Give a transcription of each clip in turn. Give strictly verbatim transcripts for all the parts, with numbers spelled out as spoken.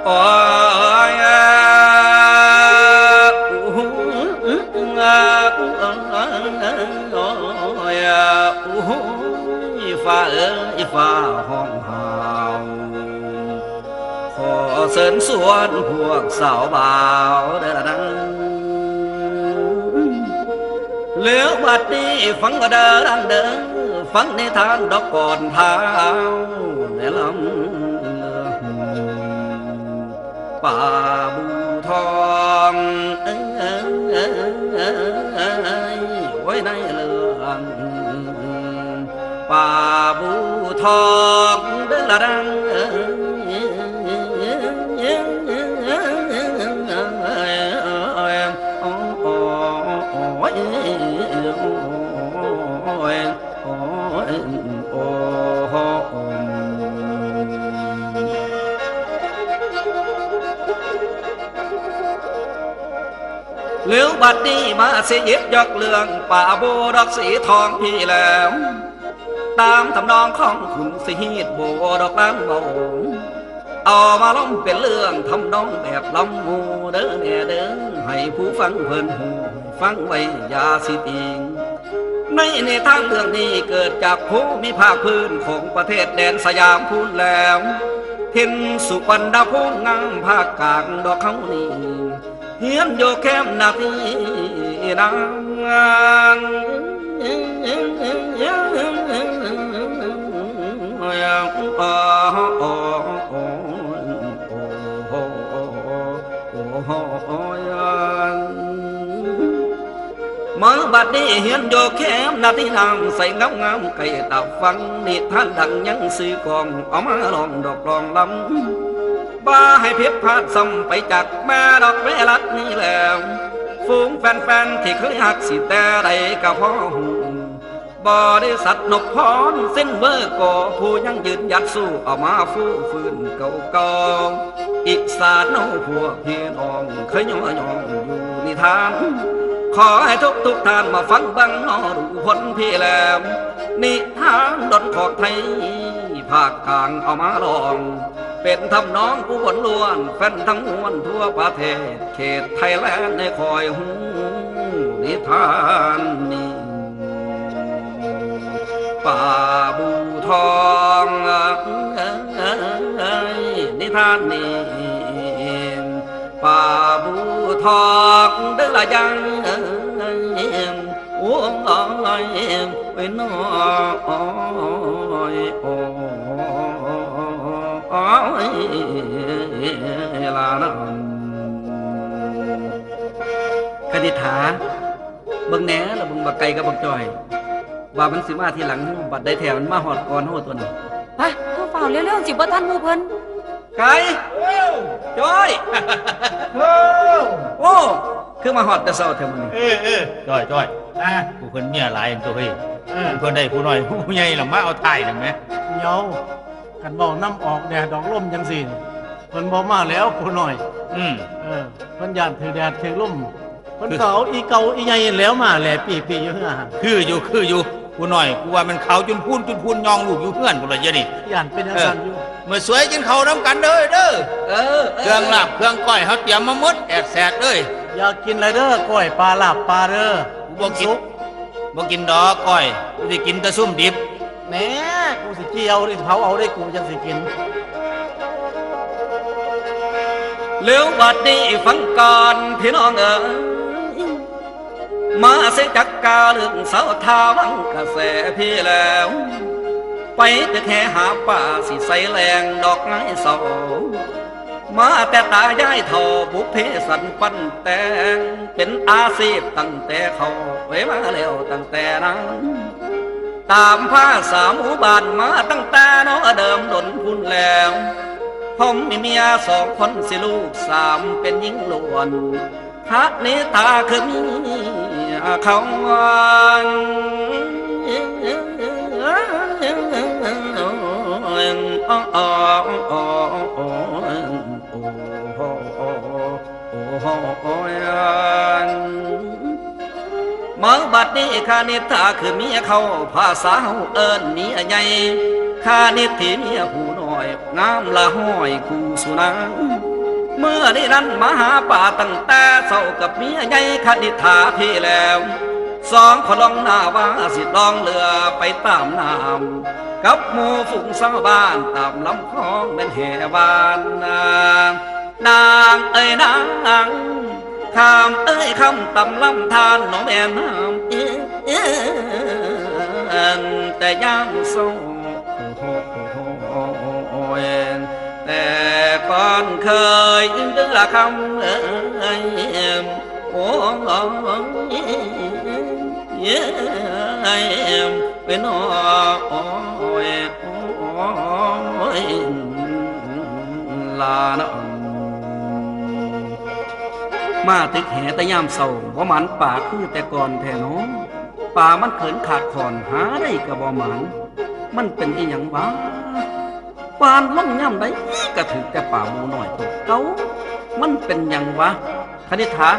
โอ้ย โอ้ย โอ้ย ฟ้าเอ๋ย ฟ้าฮ้องฮาว ขอเชิญชวนพวกสาวบ่าวเด้อนะ แล้วบัดนี้ฟังก็เด้อดังเด้อ ฟังนิทานดอกก่อนเท้าในลำ ป่าบู่ทอง เอ้ย ไว้ในเรื่อง ป่าบู่ทองเด้อละดังเอ้ย โอ้ย โอ้ย โอ้ย โอ้ย โอ้ย โอ้ย แล้วบัดนี้มาสิหยิบยกเรื่องป่าบู่ดอกสีทองพี่แหลม ตามทำนองของขุนสีดโบดอกล้านเบา เอามาล้อมเป็นเรื่องทำนองแบบลำหมู่เด้อแน่เด้อ ให้ผู้ฟังเพิ่นหูฟังไว้อย่าสิติง ในนิทานเรื่องนี้เกิดจากภูมิภาคพื้นของประเทศแดนสยามพูนแล้ว ถิ่นสุวรรณภูมิงามภาคกลางดอกเฮานี้ เฮียนอยู่แคมป์นาทีนาง มาบัดนี้เฮียนอยู่แคมป์นาทีนาง ใสงามงามไก่ตาฟัง นิทานดังยังซื้อกอง เอามาลองดอกลองลำ บ่ให้ผิดพลาดซ้ำไปจากแม่ดอกเวลัดนี้แล้ว ฝูงแฟนๆที่เคยฮักสิแต่ใดก็พอหู บริษัทนพพรเส้นเบอร์ก็ผู้ยังยืนหยัดสู้ เอามาฟู้ฟื้นเก่าๆ อีสานเฮาพวกพี่น้องเคยย่อหย่องอยู่นิทาน ขอให้ทุกทุกๆท่านมาฟังเบิ่งนอดูผลพี่แหลม นิทานดอนขอกไทย ภาคกลางเอามาลอง เป็นทำนองอุบลล้วน แฟนทั้งมวลทั่วประเทศ เขตไทยแลนด์ให้คอยฮู้นิทานนี้ ป่าบู่ทอง นิทานนี้ ป่าบู่ทองเด้อละยัง โอ้ย โอ้ยน้อย โอ้ย โอ้ย ลานะ คณิษฐา เบิ่งแหน่ละเบิ่งบักไก่กับบักจ้อย ว่ามันสิมาทีหลัง บัดใดแท้มันมาฮอดก่อนเฮาตัวนั้น ไป เฮาฟ้าวเร็วๆ สิบ่ทันหมู่เพิ่น ไก่ จ้อย โอ้ คือมาฮอดแต่เช้าแท้มื้อนี้ เออ เออ จ้อย จ้อย อ่ะ ผู้เพิ่นเมียหลายตัวเฮ้ย เออ เพิ่นได้ผู้น้อย ผู้ใหญ่ละมาเอาท้ายนั่นแหม เดี๋ยว คันเว้านำออกแดดออกลมจังซี่ เพิ่นบ่มาแล้วผู้น้อย อืม เออ เพิ่นย้านถืกแดดถืกลม เพิ่นก็เอาอีเก่าอีใหญ่แล้วมาแหละปี้ๆ อยู่เฮือหั่น คืออยู่ คืออยู่ ผู้น้อย กูว่ามันขาวจุนพูน จุนพูน ยองลูกอยู่เฮือนพุ้นละเดี๋ยวนี้ ย้านเป็นจังซั่นอยู่ เออ มื้อสวยกินข้าวนำกันเด้อ เด้อ เออ เออ เครื่องลาบเครื่องก้อยเฮาเตรียมมาหมด แอดแซดเลย อยากกินหลายเด้อ ก้อยปลาลาบปลาเด้อ กูบ่กิน สุก บ่กินดอกก้อย กูสิกินแต่ซุมดิบ แหม กูสิเจียวดิ เผาเอาได้ กูจังสิกิน แล้วบัดนี้ฟังก่อนพี่น้องเอ๋ย มาเสยจักกาเรื่องสาวท่าวังกระแสพี่แล้ว ไปตึกแหหาปลาสิใส่แรงดอกไม้เสา มาแต่ตายายเฒ่าบุพเพสันปันแต่ง เป็นอาชีพตั้งแต่เขาไว้มาแล้วตั้งแต่นั้น ตามภาษาหมู่บ้านมาตั้งแต่น้อเดิมดนพุ้นแล้ว ผมมีเมียสองคนสิลูกสามเป็นหญิงล้วน พระนิทาคือเมียเขา โอ้โห มาบัดนี้คณิษฐาคือเมียเขา ภาษาเฮาเอิ้นเมียใหญ่ คณิตที่เมียผู้น้อย งามละห้อยคู่สุนาง เมื่อนี้นั้นมาหาป่าตั้งแต่เช้ากับเมียใหญ่คณิษฐาพี่แล้ว สองคนลองหน้าว่าสิลองเรือไปตามน้ำ กับหมู่ฝูงชาวบ้านตามลำคลองแม่นแห่วานนาง นางเอ้ยนาง ข้ามเอ้ยข้ามตำลำธารหนองแม่น้ำเอื้อนแต่ยามเช้า โอ้ย แต่ก่อนเคยเดือคำเอ้ย โอ้ย เอ้ย ไปนอ โอ้ย โอ้ย ลานะ มาตึกแหแต่ยามเช้า บ่หมานป่าคือแต่ก่อนแท้น้อ ป่ามันเขินขาดขอน หาได้ก็บ่หมาน มันเป็นอีหยังวะ วานลงยามใดก็ถืกแต่ป่าบูน้อยตัวเก่า มันเป็นหยังวะ คณิษฐา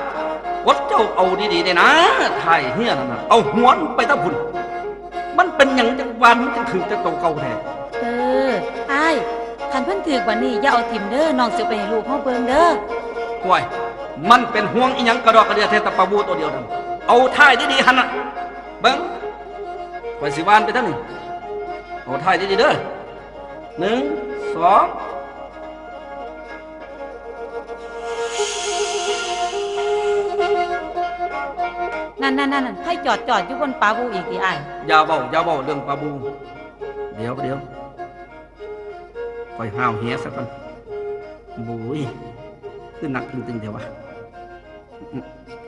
กดเจ้าเอาดีๆเด้นะ ท้ายเฮือนั่นน่ะ เอาหัวมันไปตะพุ้น มันเป็นหยังจังวานมันจังถืกแต่ตัวเก่าแท้ เออ อ้าย คันเพิ่นถืกบัดนี้อย่าเอาถิ่มเด้อ น้องสิเอาไปให้ลูกเฮาเบิ่งเด้อ โอ้ย มันเป็นห่วงอีหยังกระดอกกระเดียแท้แต่ป่าบูตัวเดียวนั่น เอาท้ายดีๆหั่นน่ะ เบิ่ง ข้อยสิวานไปทางนี้ เอาท้ายดีๆเด้อ หนึ่ง สอง นั่นๆๆๆ ไผจอดๆอยู่บนป่าบูอีกติอ้าย อย่าเว้า อย่าเว้าเรื่องป่าบู เดี๋ยว เดี๋ยว ข้อยห้าวแหซะก่อน บูย คือหนักตึงๆแท้วะ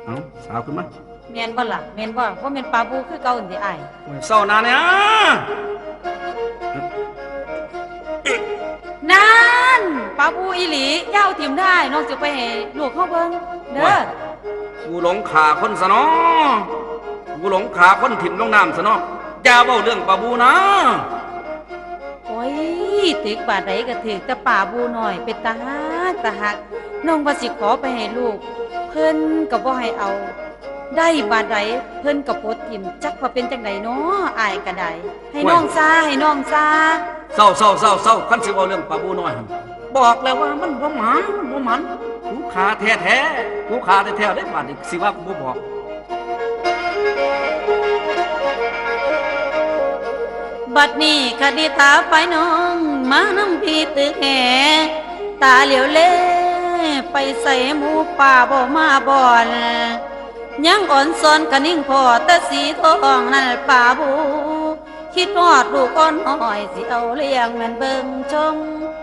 เอา สาวขึ้นมา แม่นบ่ล่ะ แม่นบ่ บ่แม่นป่าบูคือเก่าหั่นติอ้าย โอ้ย เซาหน้าแหน่ นั่น ป่าบูอีหลี อย่าเอาถิ่มเด้ออ้าย น้องสิไปให้ลูกเฮาเบิ่งเด้อ โอ้ย กูหลงฆ่าคนซะเนาะ กูหลงฆ่าคนถิ่มลงน้ำซะเนาะ อย่าเว้าเรื่องป่าบูนะ โอ้ย ตึกบาดใดก็ถืกแต่ป่าบูน้อย เป็นตาฮัก ตาฮัก น้องว่าสิขอไปให้ลูก เพิ่นก็บ่ให้เอา ได้บาดใด เพิ่นก็ปลดถิ่ม จักว่าเป็นจั่งใดน้อ อ้ายก็ได้ ให้น้องซา ให้น้องซา เซา เซา เซา เซา คันสิเว้าเรื่องป่าบูน้อยหั่น บอกแล้วว่ามันบ่หมาน มันบ่หมาน กูฆ่าแท้ๆ กูฆ่าแท้ๆเด้ บาดนี้สิว่ากูบ่บอก บัดนี้คณิษฐาฝ่ายน้อง มานำพี่ตึกแห ตาเหลียวแล ไปใส่หมู่ป่าบ่มาบ่อน ยังอ่อนสอนคะนิ่งพอแต่สีทองนั่นป่าบู คิดฮอดลูกอ่อนน้อยสิเอาเลี้ยงแม่นเบิ่งชม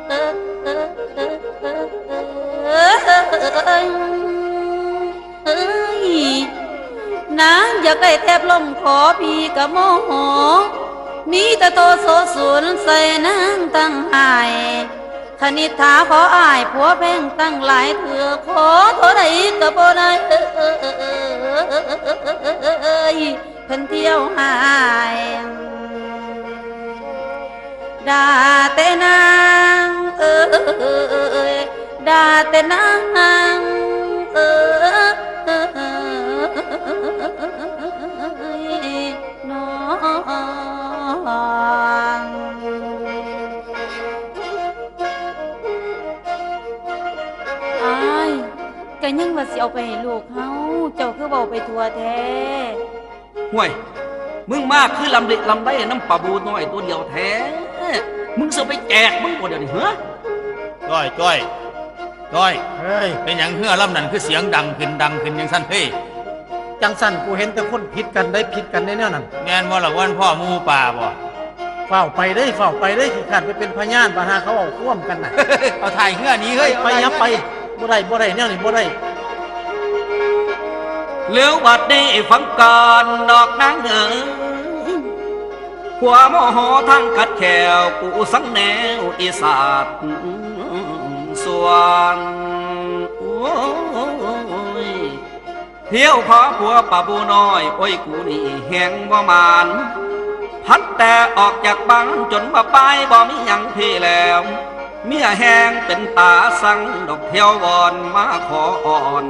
เอ้ย เอ้ย เอ้ย เอ้ย เอ้ย เอ้ย นางอยากได้แทบล้มขอพี่กะโมโห มีแต่โตโสสูนใส่นางตั้งหาย คณิษฐาขออ้ายผัวแพงตั้งหลายเถื่อ ขอเท่าใดกะบ่ได้ เพิ่นเที่ยวหาย ด่าแต่นางเอ้ย ด่าแต่นางเอ้ย น้อง อ้าย ก็ยังว่าสิเอาไปให้ลูกเฮา เจ้าคือเว้าไปทั่วแท้ ห่วย มึงมาคือลำเละลำไล้นำป่าบูน้อยตัวเดียวแท้ มึงสิไปแจกมึงบ่เดี๋ยวนี้ ฮะ จ้อย จ้อย จ้อย เฮ้ย เป็นหยังเฮือลำนั้นคือเสียงดังขึ้นดังขึ้นจังซั่นเฮ้ย จังซั่นกูเห็นแต่คนผิดกันได้ผิดกันในแนวนั้น แม่นบ่ล่ะ วันพ่อหมู่ป่าบ่ ฟ้าวไปเด้ย ฟ้าวไปเด้ย ขี้คร้านไปเป็นพยาน บาดหาเขาเอาความกันน่ะ เอาท้ายเฮือหนีเฮ้ย ไป เอาท้าย อย่าไป เฮือหนี บ่ได้ บ่ได้ แนวนี้บ่ได้ แล้วบัดนี้ฟังก่อนดอกนางเอ๋ย ความโมโหทั้งกัดแขว กูสังแนวอีสาดสวง โอ้ย เที่ยวขอผัวป่าบูน้อย โอ้ย กูนี่แฮงบ่หมาน พัดแต่ออกจากบ้านจนว่าไปบ่มีหยังพี่แล้ว เมียแฮงเป็นตาสั่งดอกเที่ยววอนมาขออ่อน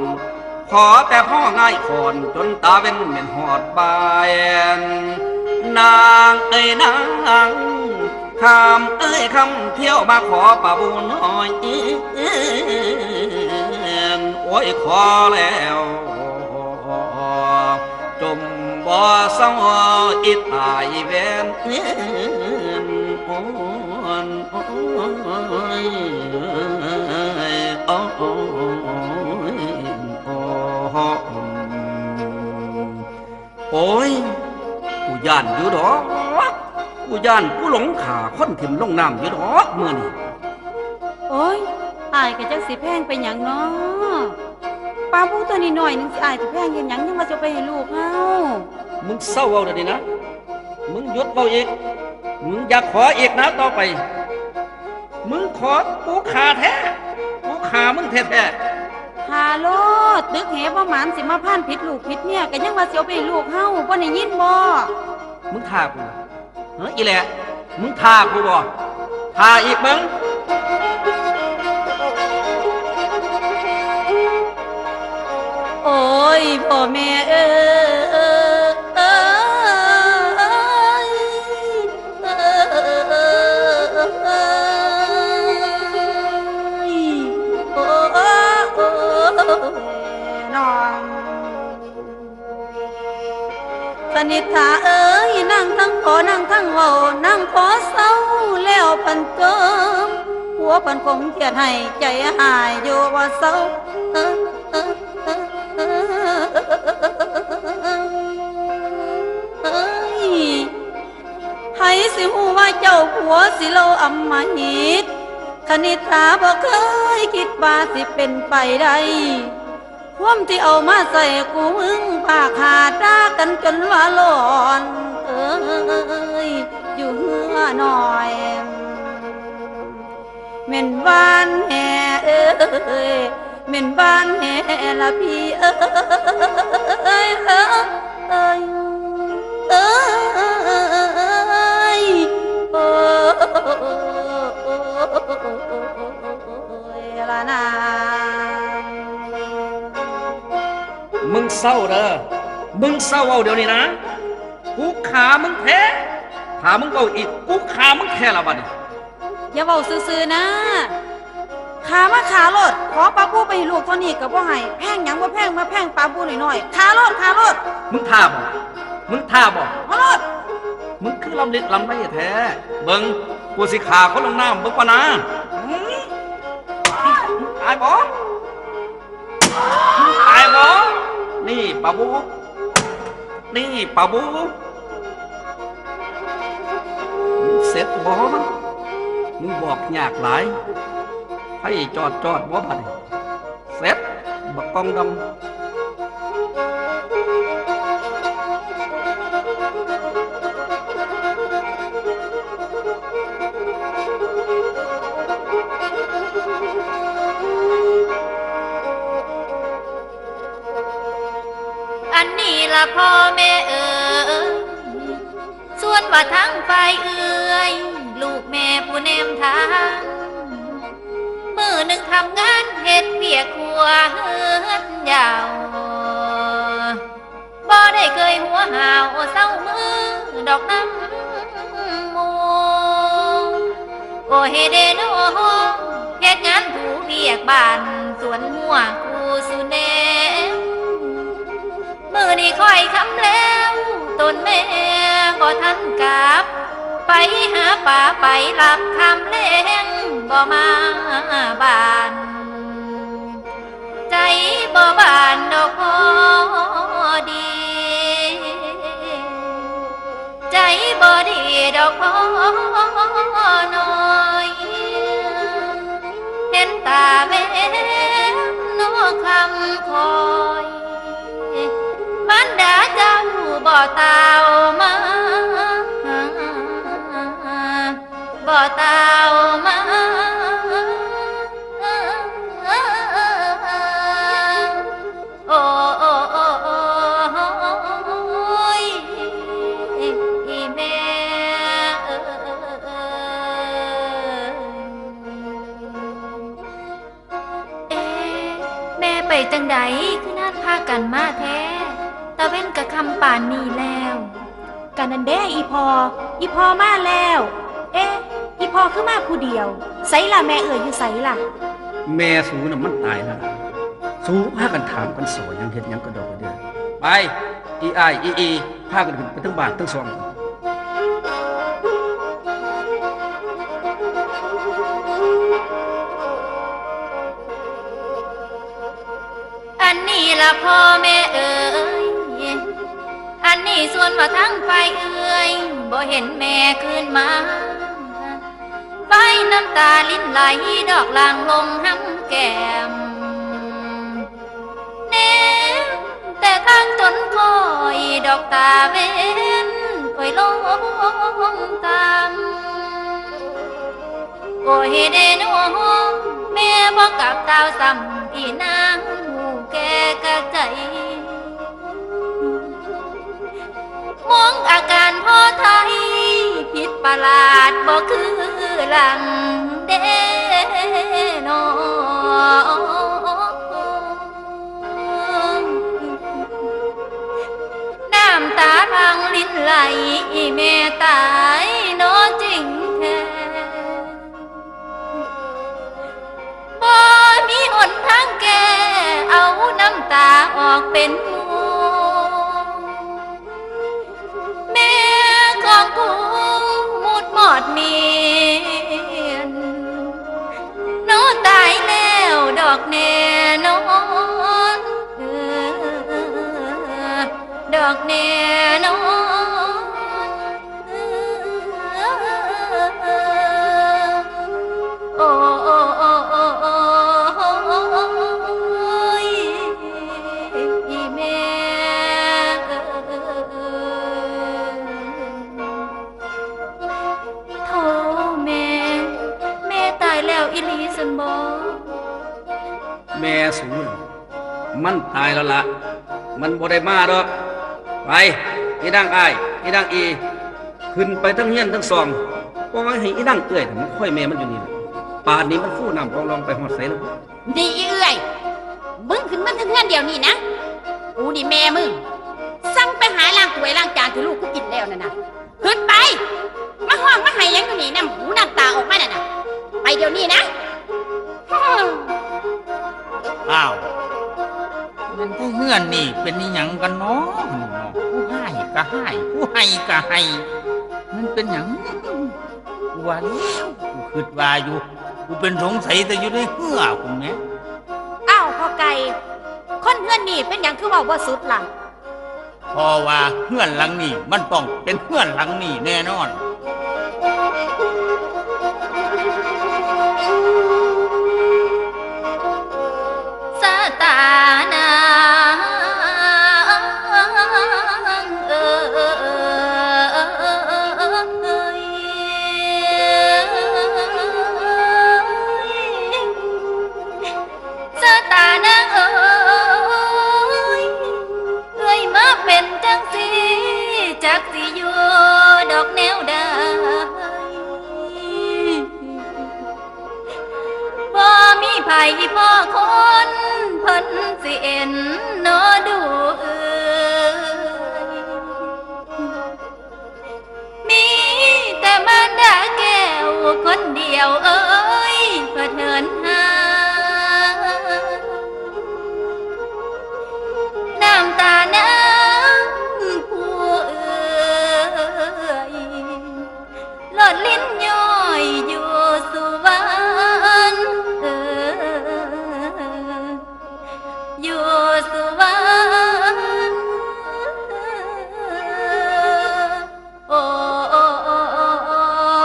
ขอแต่พ่อง่ายขอนจนตาเว้นแม่นฮอดบ่าย นางเอ้ยนาง คำเอ้ยคำเที่ยวมาขอปะบุญน้อย โอ้ยขอแล้ว จมบ่เศร้าอิตายแวน โอ้ย โอ้ย โอ้ย โอ้ย กูย้านอยู่ดอก กูย้านกูหลงฆ่าคนถิ่มลงน้ำอยู่ดอกมื้อนี้ โอ้ย อ้ายก็จักสิแพงไปหยังน้อ ปลาบูตัวนี้น้อยหนึ่งสิอ้ายสิแพงเฮ็ดหยัง ยังว่าสิเอาไปให้ลูกเฮา มึงเซาเว้าเดี๋ยวนี้นะ มึงหยุดเว้าอีก มึงอย่าขออีกนะต่อไป มึงขอกูฆ่าแท้ กูฆ่ามึงแท้ๆ ฆ่าโลด ตึกแหบ่หมานสิมาพานผิดลูกผิดเมีย ก็ยังว่าสิเอาไปให้ลูกเฮา บ่ได้ยินบ่ มึงฆ่ากู เฮ้ย อีแหละ มึงฆ่ากูบ่ ฆ่าอีกมึง โอ้ย พ่อแม่เอ้ย เอ้ย เอ้ย โอ้ย น้อง คณิษฐาเอ้ย นางทั้งขอนางทั้งเว้านางขอเศร้าแล้วพันเติม ผัวพันคงเครียดให้ใจหายอยู่ว่าเศร้า เอ้ย เอ้ย เอ้ย เอ้ย ไผสิฮู้ว่าเจ้าผัวสิเลาอำมหิต คณิษฐาบ่เคยคิดว่าสิเป็นไปได้ ความที่เอามาใส่กูมึงปากหาด่ากันจนว่าร้อน เอ้ย อยู่เฮือหน่อย แม่นบ้านแห่เอ้ย แม่นบ้านแห่ละพี่เอ้ย เอ้ย เอ้ย เอ้ย โอ้ยละนา มึงเซาเด้อ มึงเซาเอาเดี๋ยวนี้นะ กูฆ่ามึงแท้ ถ้ามึงเว้าอีก กูฆ่ามึงแท้ละบัดนี้ อย่าเว้าซื่อๆนะ ฆ่ามาฆ่าโลด ขอปลาบูไปให้ลูกเท่านี้ก็บ่ให้ แพงหยังบ่แพง มาแพงปลาบูน้อยๆ ฆ่าโลด ฆ่าโลด มึงท่าบ่ มึงท่าบ่ มาโลด มึงคือลำลิดลำไรแท้ เบิ่ง กูสิฆ่าคนลงน้ำเบิ่งก่อนนะ อืม ตายบ่ ตายบ่ นี่ปลาบู นี่ปลาบู เสร็จบ่ มึงบอกยากหลาย ให้จอดจอดบ่บัดนี้ เสร็จ บักกองดำ อันนี้ละพ่อแม่เอ๋ย ส่วนว่าทางฝ่ายเอื้อย ลูกแม่ผู้แนมทาง มื้อหนึ่งทำงานเฮ็ดเวียกครัวเฮือนยาว บ่ได้เคยหัวหาวเศร้ามือดอกนำหมู่ โอเฮเดโน เฮ็ดงานถูเวียกบ้านสวนหัวคู่สุแนว มื้อนี้ค่อยค่ำแล้ว ตนแม่บ่ทันกลับ ไปหาปลาไปลับค่ำแลงบ่มาบ้าน ใจบ่บานดอกพอดี ใจบ่ดีดอกพอน้อย เห็นตาแม่นอคำคอย มารดาเจ้าบ่ตาวมา บ่ตาวมา โอ้ โอ้ โอ้ โอ้ โอ้ย อีแม่เอ้ย เอ๊ะ แม่ไปจั่งใด คือนานพากันมาแท้ ตะเว็นกะค่ำปานนี้แล้ว กะนั่นเด้อีพ่อ อีพ่อมาแล้ว เอ๊ะ พ่อคือมาผู้เดียว ไสล่ะแม่เอื้อยอยู่ไสล่ะ แม่สูน่ะมันตายแล้วล่ะ สูพากันถามกันสอหยังเฮ็ดหยังกะดอกกะเดือ ไป อีอ้ายอีอี พากันขึ้นไปเทิงบ้านเทิงซอง อันนี้ละพ่อแม่เอ๋ย อันนี้ส่วนว่าทางฝ่ายเอื้อย บ่เห็นแม่คืนมา ฝ่ายน้ำตารินไหลดอกหลั่งลงหำแก้ม แนมแต่ข้างตนคอยดอกตาเว้น โอ้ยลงตาม โอ้ยเดโน แม่บ่กลับตาวซ้ำ อีนางหูแก่กะใจ มองอาการพ่อไทย ผิดประหลาดบ่คือหลังเดนอ น้ำตาพังลินไหล อีแม่ตายเนาะจริงแท้ บ่มีหนทางแก้ เอาน้ำตาออกเป็นหมู่ แม่ของกูมุดมอดเมียน โนตายแล้วดอกแน่นอน เออ ดอกแน่นอน โอ้ โอ้ โอ้ โอ้ โอ้ ย อีแม่เอ้ย โธ่แม่ แม่ตายแล้วอีหลีซั้นบ่ แม่สูน่ะ มันตายแล้วละ มันบ่ได้มาดอก ไป อีนางอ้าย อีนางอี ขึ้นไปเทิงเฮือนเทิงซอง ปล่อยให้อีนางเอื้อยน่ะมันคอยแม่มันอยู่นี่ล่ะ ป่านนี้มันฟูน้ำกองรองไปฮอดไสแล้ว นี่อีเอื้อย มึงขึ้นมาเทิงเฮือนเดี๋ยวนี้นะ กูนี่แม่มึง สั่งไปหาล้างถ้วยล้างจานที่ลูกกูกินแล้วนั่นน่ะ ขึ้นไป มาฮ้องมาไห้หยังอยู่นี่ นำหูนำตาออกมานั่นน่ะ ไปเดี๋ยวนี้นะ อ้าว แม่นไทเฮือนนี่เป็นอิหยังกันเนาะ ผู้ฮ้ายกะฮ้าย ผู้ไห้กะไห้ มันเป็นหยัง กูว่าแล้ว กูคิดว่าอยู่ กูเป็นสงสัยแต่อยู่ในเฮือพุ้นแหม อ้าวพ่อไก่ คนเฮือนนี่เป็นหยังคือเว้าบ่สุดล่ะ เพราะว่าเฮือนหลังนี้มันต้องเป็นเฮือนหลังนี้แน่นอน สะตานางเอ๋ย สะตานางเอ๋ย เอ้ยมาเป็นจังสี จักสิอยู่ดอกแนวใด บ่มีไผพ่อคนเพิ่นสิเอ็นนอดูเอ้ย มีแต่มารดาแก้วคนเดียวเอ้ยเผชิญหา น้ำตานางผู้เอ้ยหลดลิ้นย้อยอยู่สุวรรณเอ้ยอยู่สุวรรณ โอ้ โอ้ โอ้ โอ้ โ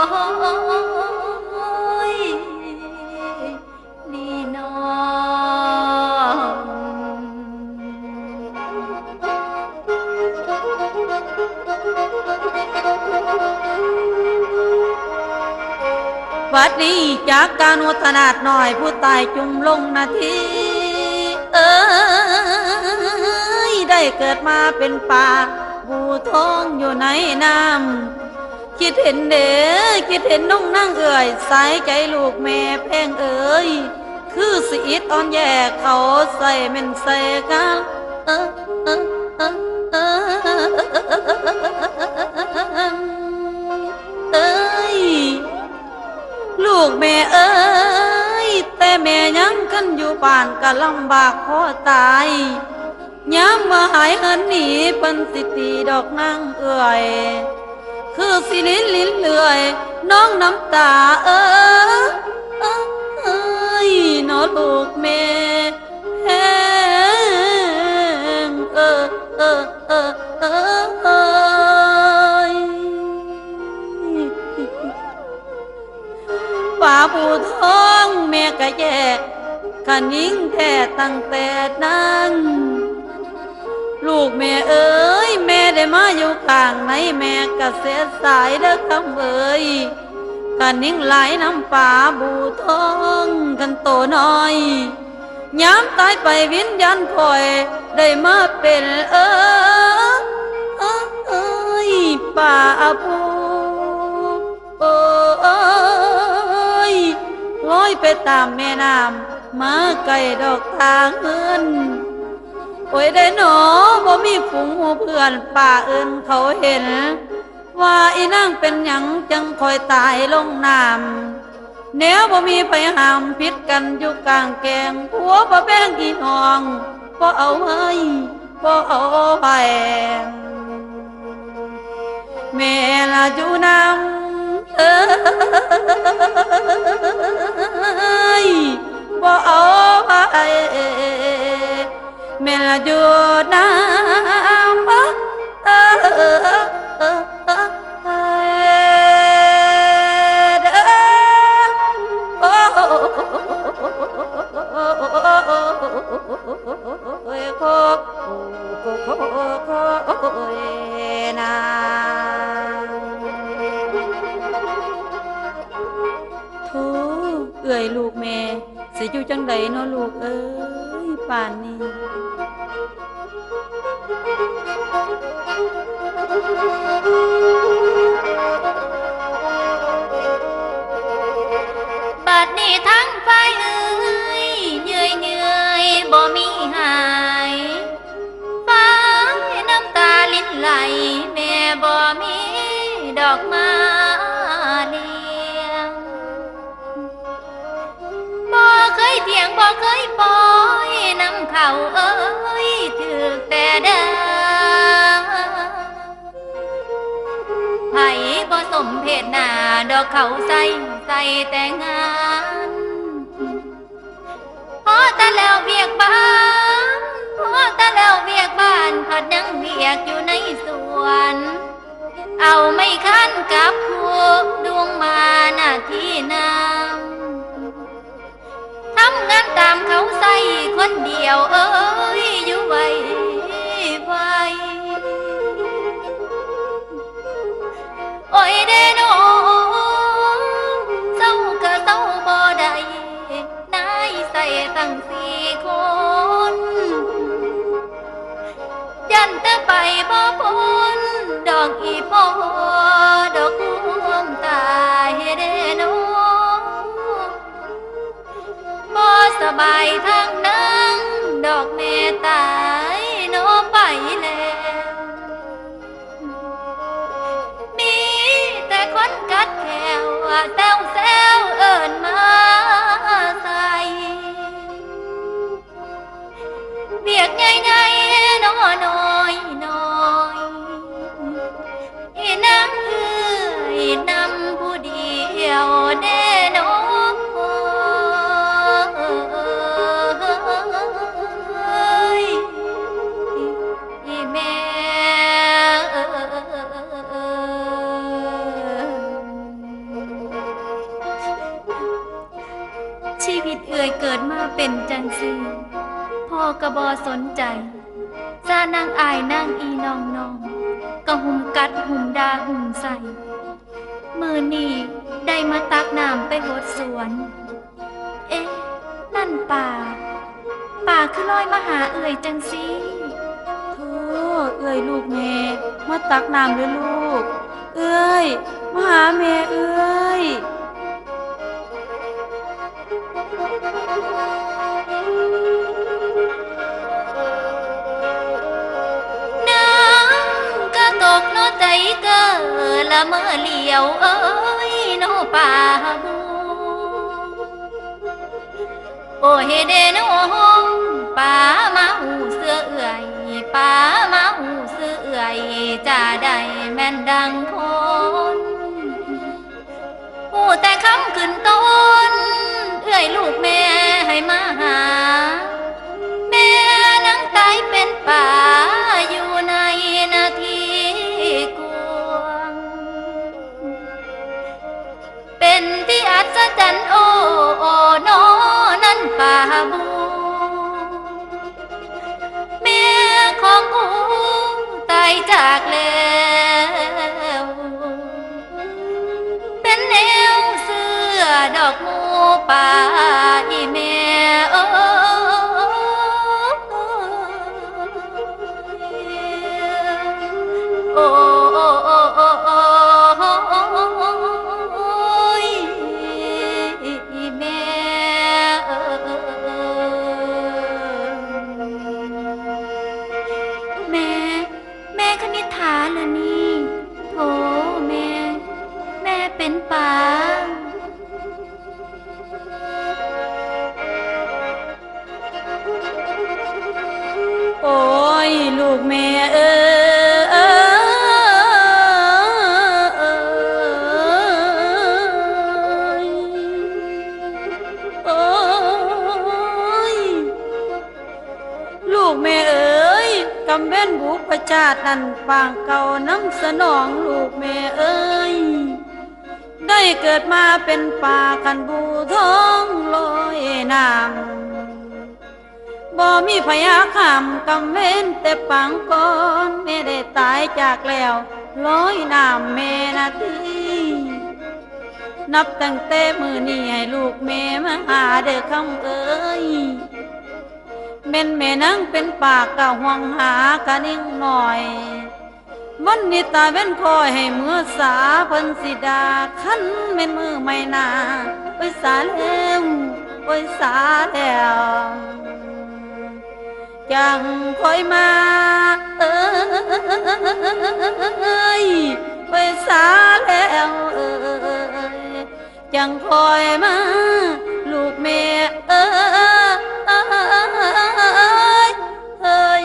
อ้ โอ้ย นี่น้อง บัดนี้จากกานุสนาดน้อยผู้ตายจุ่มลงนาที เอ้ย ได้เกิดมาเป็นปลาบูทองอยู่ในน้ำ คิดเห็นเด้อ คิดเห็นน้องนางเอื้อย สายใจลูกแม่แพงเอ้ย คือสิอิดอ่อนแย่เขาใส่แม่นใส่กัน เอ้ย เอ้ย เอ้ย ลูกแม่เอ้ย แต่แม่ยังคันอยู่บ้านก็ลำบากพอตาย ยามว่าหายเหินหนีเพิ่นสิตีดอกนางเอื้อย คือสิลินลินเลื่อย น้องน้ำตาเอ้ย เอ้ย เนาะลูกแม่ แฮง เออ เออ เออ เออ เอย ป่าผู้ทองแม่กะแยก ขะนิ่งแท้ตั้งแต่นั้น ลูกแม่เอ้ย แม่ได้มาอยู่ข้างในแม่กะเสียสายเด้อคำเอ้ย ขะนิ่งหลายน้ำป่าบูทองคันโตน้อย ยามตายไปวิญญาณคอยได้มาเป็นเอ้ย ป่าผู้ โอ้ย ลอยไปตามแม่น้ำ มาไกลดอกทางเงิน โอ้ยได้หนอ บ่มีฝูงหมู่เพื่อนป่าอื่นเขาเห็น ว่าอีนางเป็นหยังจังคอยตายลงน้ำ แนวบ่มีไผห้ามผิดกันอยู่กลางแกง ผัวบ่แบ่งอีน้อง บ่เอาไว้ บ่เอาไว้ แม่ละอยู่นำเอ้ย บ่เอาไว้ แม่ละอยู่นำเอ้ย เด้อ โอ้ย โค โค โค โค โอ้ย นา โธ่ เอื้อยลูกแม่ สิอยู่จั่งใดเนาะลูกเอ้ย ป่านนี้ บัดนี้ทั้งฝ่ายเอ้ย เยื่อยเยื่อยบ่มีหาย ฝ่ายน้ำตาลินไหล แม่บ่มีดอกมาเลี้ยง บ่เคยเถียงบ่เคยปอยนำเขาเอ้ย ถือแต่เด้อ ไผบ่สมเพศหน้าดอกเขาใส่ ใส่แต่งาน พอแต่แล้วเวียกบ้านพอแต่แล้วเวียกบ้าน ผัดยังเวียกอยู่ในสวน เอาไม้ค้านกับผู้ดุงมาหน้าที่นาง ทำงานตามเขาใส่คนเดียวเอ้ย อยู่ไวไว โอ้ยเด้น้อง เศร้าก็เศร้าบ่ได้ นายใส่ตั้งสี่คน ยันแต่ไปบ่พ้น ดอกอีพ่อ ดอกควงตายเด้น้อง บ่สบายทางนั้น ดอกแม่ตายน้อไปแล้ว มีแต่คนกัดแขวแซวแซวเอิ้นมาใส่ เวียกใหญ่ๆน้อยๆน้อย อีนางเอ้ยนำผู้เดียวเด้น้อง อีแม่เอ้ย ชีวิตเอื้อยเกิดมาเป็นจังซี่ พ่อก็บ่สนใจ ซานางอ้ายนางอีน้องๆ ก็หุมกัดหุมด่าหุมใส่ มื้อนี้ได้มาตักน้ำไปหดสวน เอ๊ะ นั่นป่า ป่าคือลอยมาหาเอื้อยจังซี่ โธ่ เอื้อยลูกแม่ มาตักน้ำเด้อลูก เอื้อย มาหาแม่เอื้อย น้ำก็ตกเนาะใจเกอละเมอเหลียวเอ้ยเนาะป่าบู โอ้ยเดโน ป๋ามาฮู้เสื้อเอื้อย ป๋ามาฮู้เสื้อเอื้อย จะได้แม่นดังคน ฮู้แต่คำขึ้นต้น เอื้อยลูกแม่ให้มาหา แม่นางตายเป็นป๋า อยู่ในนาทีกวาง เป็นที่อัศจรรย์โอ้โอ้นอนั้นป่าบู แม่ของกูตายจากแล้ว เป็นแนวเสื้อดอกหมู่ป่าอีแม่เอ้ย โอ้ โอ้ โอ้ โอ้ โอ้ โอ้ย แม่เอ้ย แม่ แม่คณิษฐาเหรอนี่ โถแม่ แม่เป็นป๋า โอ้ย ลูกแม่เอ้ย โอ้ย ลูกแม่เอ้ย กำเว้นบุพชาตินั้นปางเก่านำสนองลูกแม่เอ้ย ได้เกิดมาเป็นป๋าคันบูทองลอยน้ำ บ่มีไผหาข้ามกำเว้นแต่ปางก่อน แม่ได้ตายจากแล้วลอยน้ำแม่นาที นับตั้งแต่มื้อนี้ให้ลูกแม่มาหาเด้อคำเอ้ย แม่นแม่นางเป็นป๋ากะห่วงหากะนิ่งหน่อย วันนี้ตาเว้นคอยให้เมือสาเพิ่นสิดา คันแม่นมื้อใหม่หน้า โอ้ยสาแล้ว โอ้ยสาแล้ว จังคอยมา เอ้ย โอ้ยสาแล้ว เอ้ย จังคอยมา ลูกแม่เอ้ย เอ้ย เอ้ย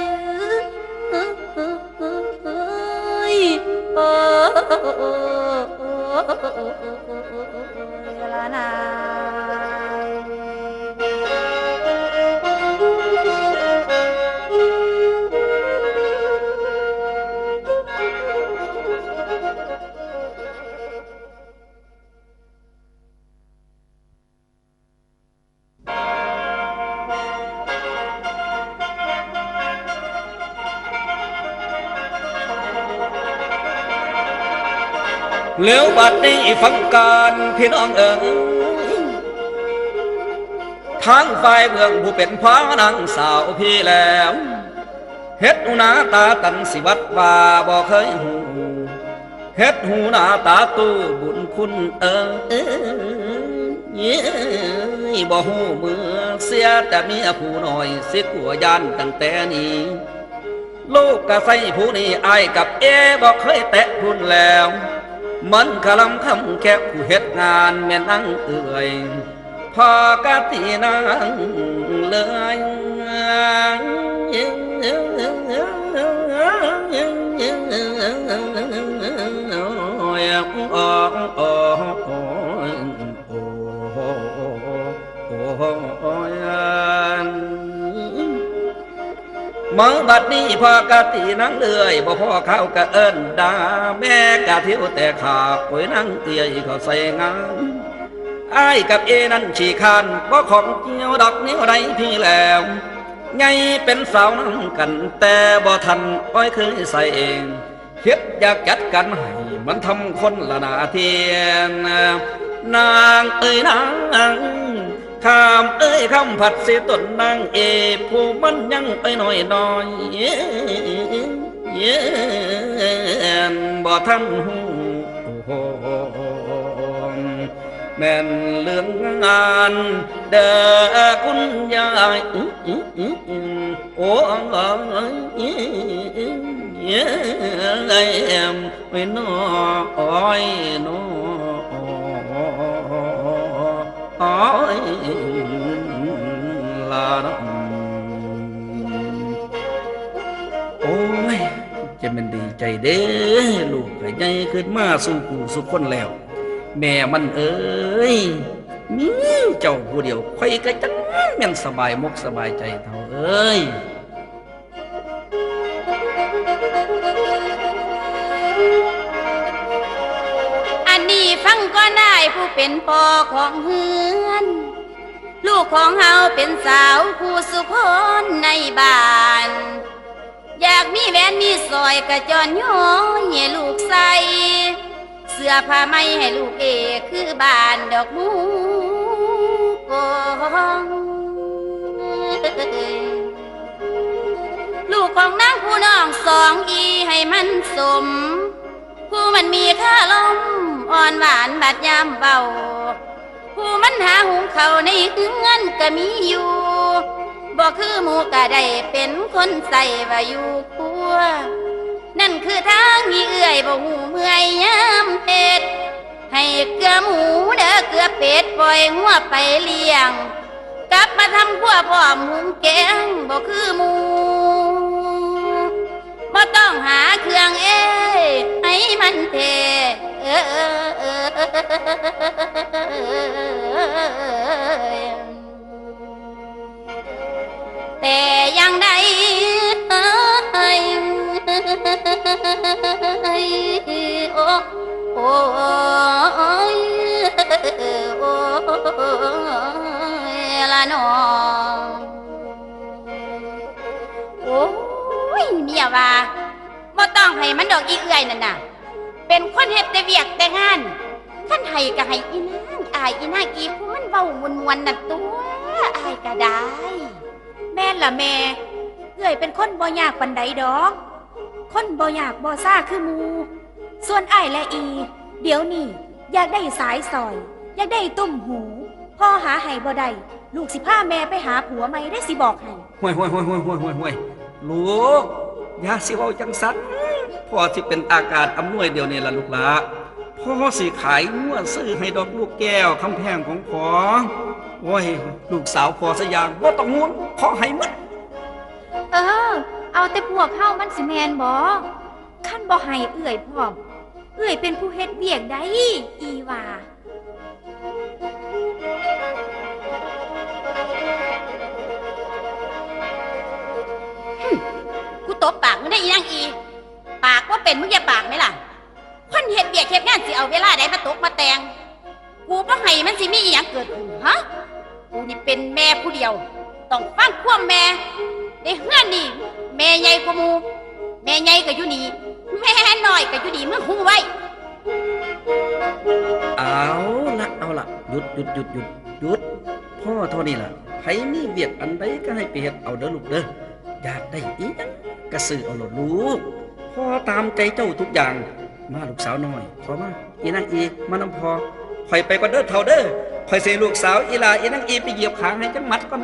เอ้ย โอ้ ละนาย แล้วบัดนี้ฟังการพี่น้องเอ๋ย ทางฝ่ายเมืองผู้เป็นพ่อนางสาวพี่แล้ว เฮ็ดหูหน้าตาตันสิวัดว่าบ่เคยฮู้ เฮ็ดหูหน้าตาตู้บุญคุณเอ๋ย บ่ฮู้เมือเสียแต่เมียผู้น้อยสิกลัวย่านตั้งแต่นี้ ลูกกะใส่ผู้นี้อ้ายกับเอบ่เคยแตะพุ้นแล้ว มันคลำคำแค่ผู้เฮ็ดงานแม่นางเอื่อย พอกะตีนางเลย มาบัดนี้พอกะตีนางเลื่อย บ่พอข้าวกะเอิ้นด่า แม่กะเที่ยวแต่ขา โอ้ยนางเอื้อยเขาใส่งาน อ้ายกับเอนั้นขี้คร้าน บ่ของเกี่ยวดอกแนวใดพี่แล้ว ใหญ่เป็นสาวนำกัน แต่บ่ทันอ้อยเคยใส่เอง คิดอยากจัดการให้มันทำคนละหน้าที่ นางเอ้ยนาง คำเอ้ยคำผัดสิตนนางเอกผู้มันยังเอ้ยน้อยน้อย บ่ทันหู แม่นเรื่องงานเด้อคุณยาย โอ้ย โอ้ยนอ โอ้ยนอ โอ้ย โอ้ย จะแม่นดีใจเด้ ลูกก็ใหญ่ขึ้นมาสู่ผู้สู่คนแล้ว แม่มันเอ้ย มีเจ้าผู้เดียว ข้อยก็จั่งแม่นสบายมกสบายใจเฒ่าเอ้ย อันนี้ฟังก่อนอ้ายผู้เป็นพ่อของเฮือน ลูกของเฮาเป็นสาวผู้สุคนในบ้าน อยากมีแหวนมีสร้อยกะจ้อนย้อยให้ลูกใส่ เสื้อผ้าใหม่ให้ลูกเอคือบ้านดอกหมู่กอง ลูกของนางผู้น้องสองอีให้มันสม ผู้มันมีคารมอ่อนหวานบาดยามเว้า ผู้มันหาหุงข้าวในเฮือนก็มีอยู่ บ่คือหมู่ก็ได้เป็นคนใส่ว่าอยู่ครัว นั่นคือทางที่เอื้อยบ่ฮู้เมื่อยยามเฮ็ด ให้เกลือหมูเด้อเกลือเป็ดปล่อยงัวไปเลี้ยง กลับมาทำครัวพร้อมหุงแกงบ่คือหมู่ บ่ต้องหาเครื่องเอ้ยให้มันแท้ เออ แต่อย่างใด โอ้ โอ้ย โอ้ย ละน้อง โอ้ย เมียว่า บ่ต้องให้มันดอกอีเอื้อยนั่นน่ะ เป็นคนเฮ็ดแต่เวียกแต่งาน คันให้ก็ให้อีนางอ้ายอีนางอีผู้มันเว้าม่วนๆนั่นตั๊ว อ้ายก็ได้ แม่นล่ะแม่ เอื้อยเป็นคนบ่ยากปานใดดอก คนบ่ยากบ่ซ่าคือหมู่ ส่วนอ้ายและอี เดี๋ยวนี้อยากได้สายสร้อย อยากได้ตุ้มหู พ่อหาให้บ่ได้ ลูกสิพาแม่ไปหาผัวใหม่เด้อสิบอกให้ ห่วยห่วยห่วยห่วยห่วยห่วยห่วย ลูก อย่าสิเว้าจั่งซั้น พ่อสิเป็นอากาศอำนวยเดี๋ยวนี้ล่ะลูกหล่า พ่อสิขายงัวซื้อให้ดอกลูกแก้วคำแพงของพ่อ โอ้ย ลูกสาวพ่อสะอย่างบ่ต้องห่วง พ่อให้หมด เออ เอาแต่พวกเฮามันสิแม่นบ่ คันบ่ให้เอื้อยพร้อม เอื้อยเป็นผู้เฮ็ดเวียกได้ อีว่า หึ กูตบปากมึงได้อีนางอี ปากบ่เป็นมึงอย่าปากไหมล่ะ คนเฮ็ดเวียกเฮ็ดงานสิเอาเวลาใดมาตกมาแต่ง กูบ่ให้มันสิมีอีหยังเกิดขึ้น ฮะ กูนี่เป็นแม่ผู้เดียว ต้องฟังความแม่ ในเฮือนนี่ แม่ใหญ่กว่าหมู่ แม่ใหญ่ก็อยู่นี่ แม่น้อยก็อยู่นี่ มึงฮู้ไว้ เอาละ เอาละ หยุด หยุด หยุด หยุด หยุด พ่อเท่านี้ล่ะ ไผมีเวียกอันใดก็ให้ไปเฮ็ดเอาเด้อลูกเด้อ อยากได้อีหยังก็ซื้อเอาโลดลูก พ่อตามใจเจ้าทุกอย่าง มาลูกสาวน้อย เข้ามา อีนางอี มานำพ่อ ข้อยไปก่อนเด้อเฒ่าเด้อ ข้อยสิให้ลูกสาวอีหล่าอีนางอีไปเหยียบขางให้จักหมัดก่อน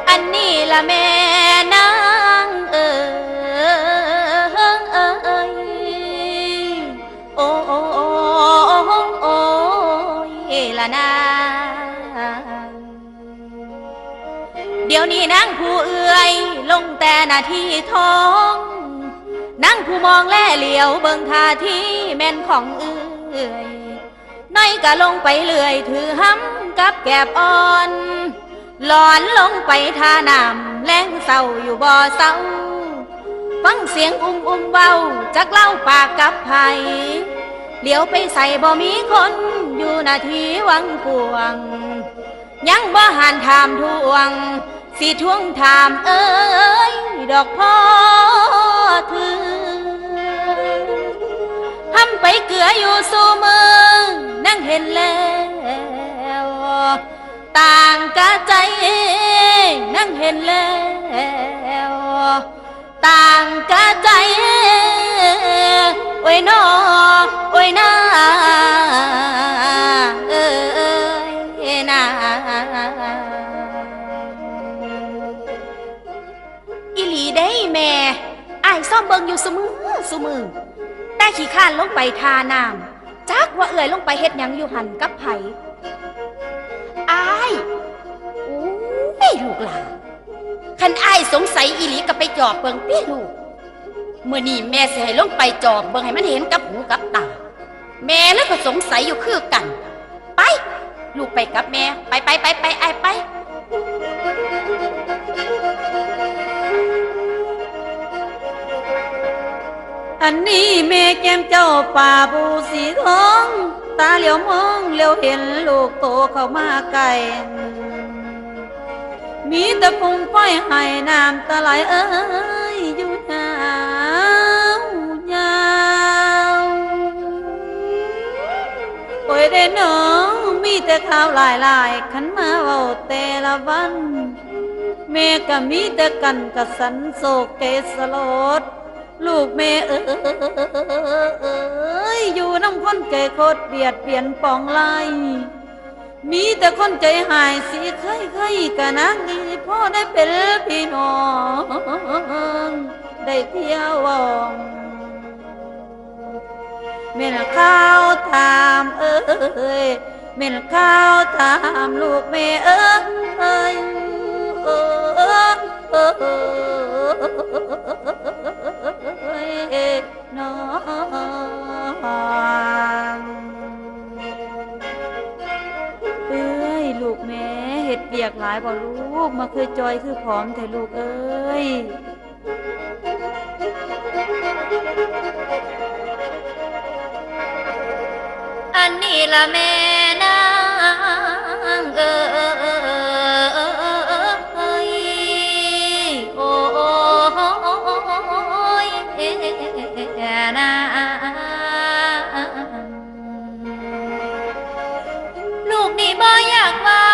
อันนี้ละแม่นางเอ๋ย โอ้ โอ้ โอ้ โอ้ยละนาง เดี๋ยวนี้นางผู้เอื้อยลงแต่หน้าที่ทอง นางผู้มองแลเหลียวเบิ่งท่าทีแม่นของเอื้อย น้อยกะลงไปเรื่อยถือหำกับแกบอ่อน หลอนลงไปท่าน้ำแลงเศร้าอยู่บ่เศร้า ฟังเสียงอุ้มอุ้มเว้าจักเล่าปากกับไผ เหลียวไปใส่บ่มีคนอยู่หน้าที่วังกวาง ยังบ่หันถามทวง สิทวงถามเอ้ยดอกพ่อถือ ทำไปเกลืออยู่สู่มือนั่งเห็นแล้ว ต่างกะใจนั่งเห็นแล้ว ต่างกะใจ โอ้ยนอ โอ้ยนา เอ้ยนา อีหลีเด้แม่ อ้ายซอมเบิ่งอยู่ซุมื้อซุมื้อ แต่ขี้คร้านลงไปท่าน้ำ จักว่าเอื้อยลงไปเฮ็ดหยังอยู่หั่นกับไผ อ้าย โอ้ย ลูกหลาน คันอ้ายสงสัยอีหลีก็ไปจอบเบิ่งติลูก มื้อนี้แม่สิให้ลงไปจอบเบิ่งให้มันเห็นกับหูกับตา แม่แล้วก็สงสัยอยู่คือกัน ไป ลูกไปกับแม่ ไปไปไปไปอ้ายไป อันนี้แม่แก้มเจ้าป่าบูสีทอง ตาเหลียวมองเหลียวเห็นลูกโตเข้ามาใกล้ มีแต่พุงไฟให้น้ำตาไหลเอ้ยอยู่ยาวยาว โอ้ยเด้อน้อง มีแต่ข่าวหลายๆ คันมาเว้าแต่ละวัน แม่ก็มีแต่กันกระสันโศกใจสลด ลูกแม่เอ้ย อยู่นำคนใจโคตรเบียดเบียนปองไล่ มีแต่คนใจหายสีไข้ไข้กะนางดีพ่อได้เป็นพี่น้อง ได้เที่ยววอง แม่นข่าวถามเอ้ย แม่นข่าวถามลูกแม่เอ้ย เอ้ย น้อง เอ้ย ลูกแม่ เฮ็ดเวียกหลายบ่ลูก มาคือจ่อยคือผอมแท้ลูกเอ้ย อันนี้ละแม่นางเอ้ย โอ้ย นาง ลูกนี่บ่อยากเว้า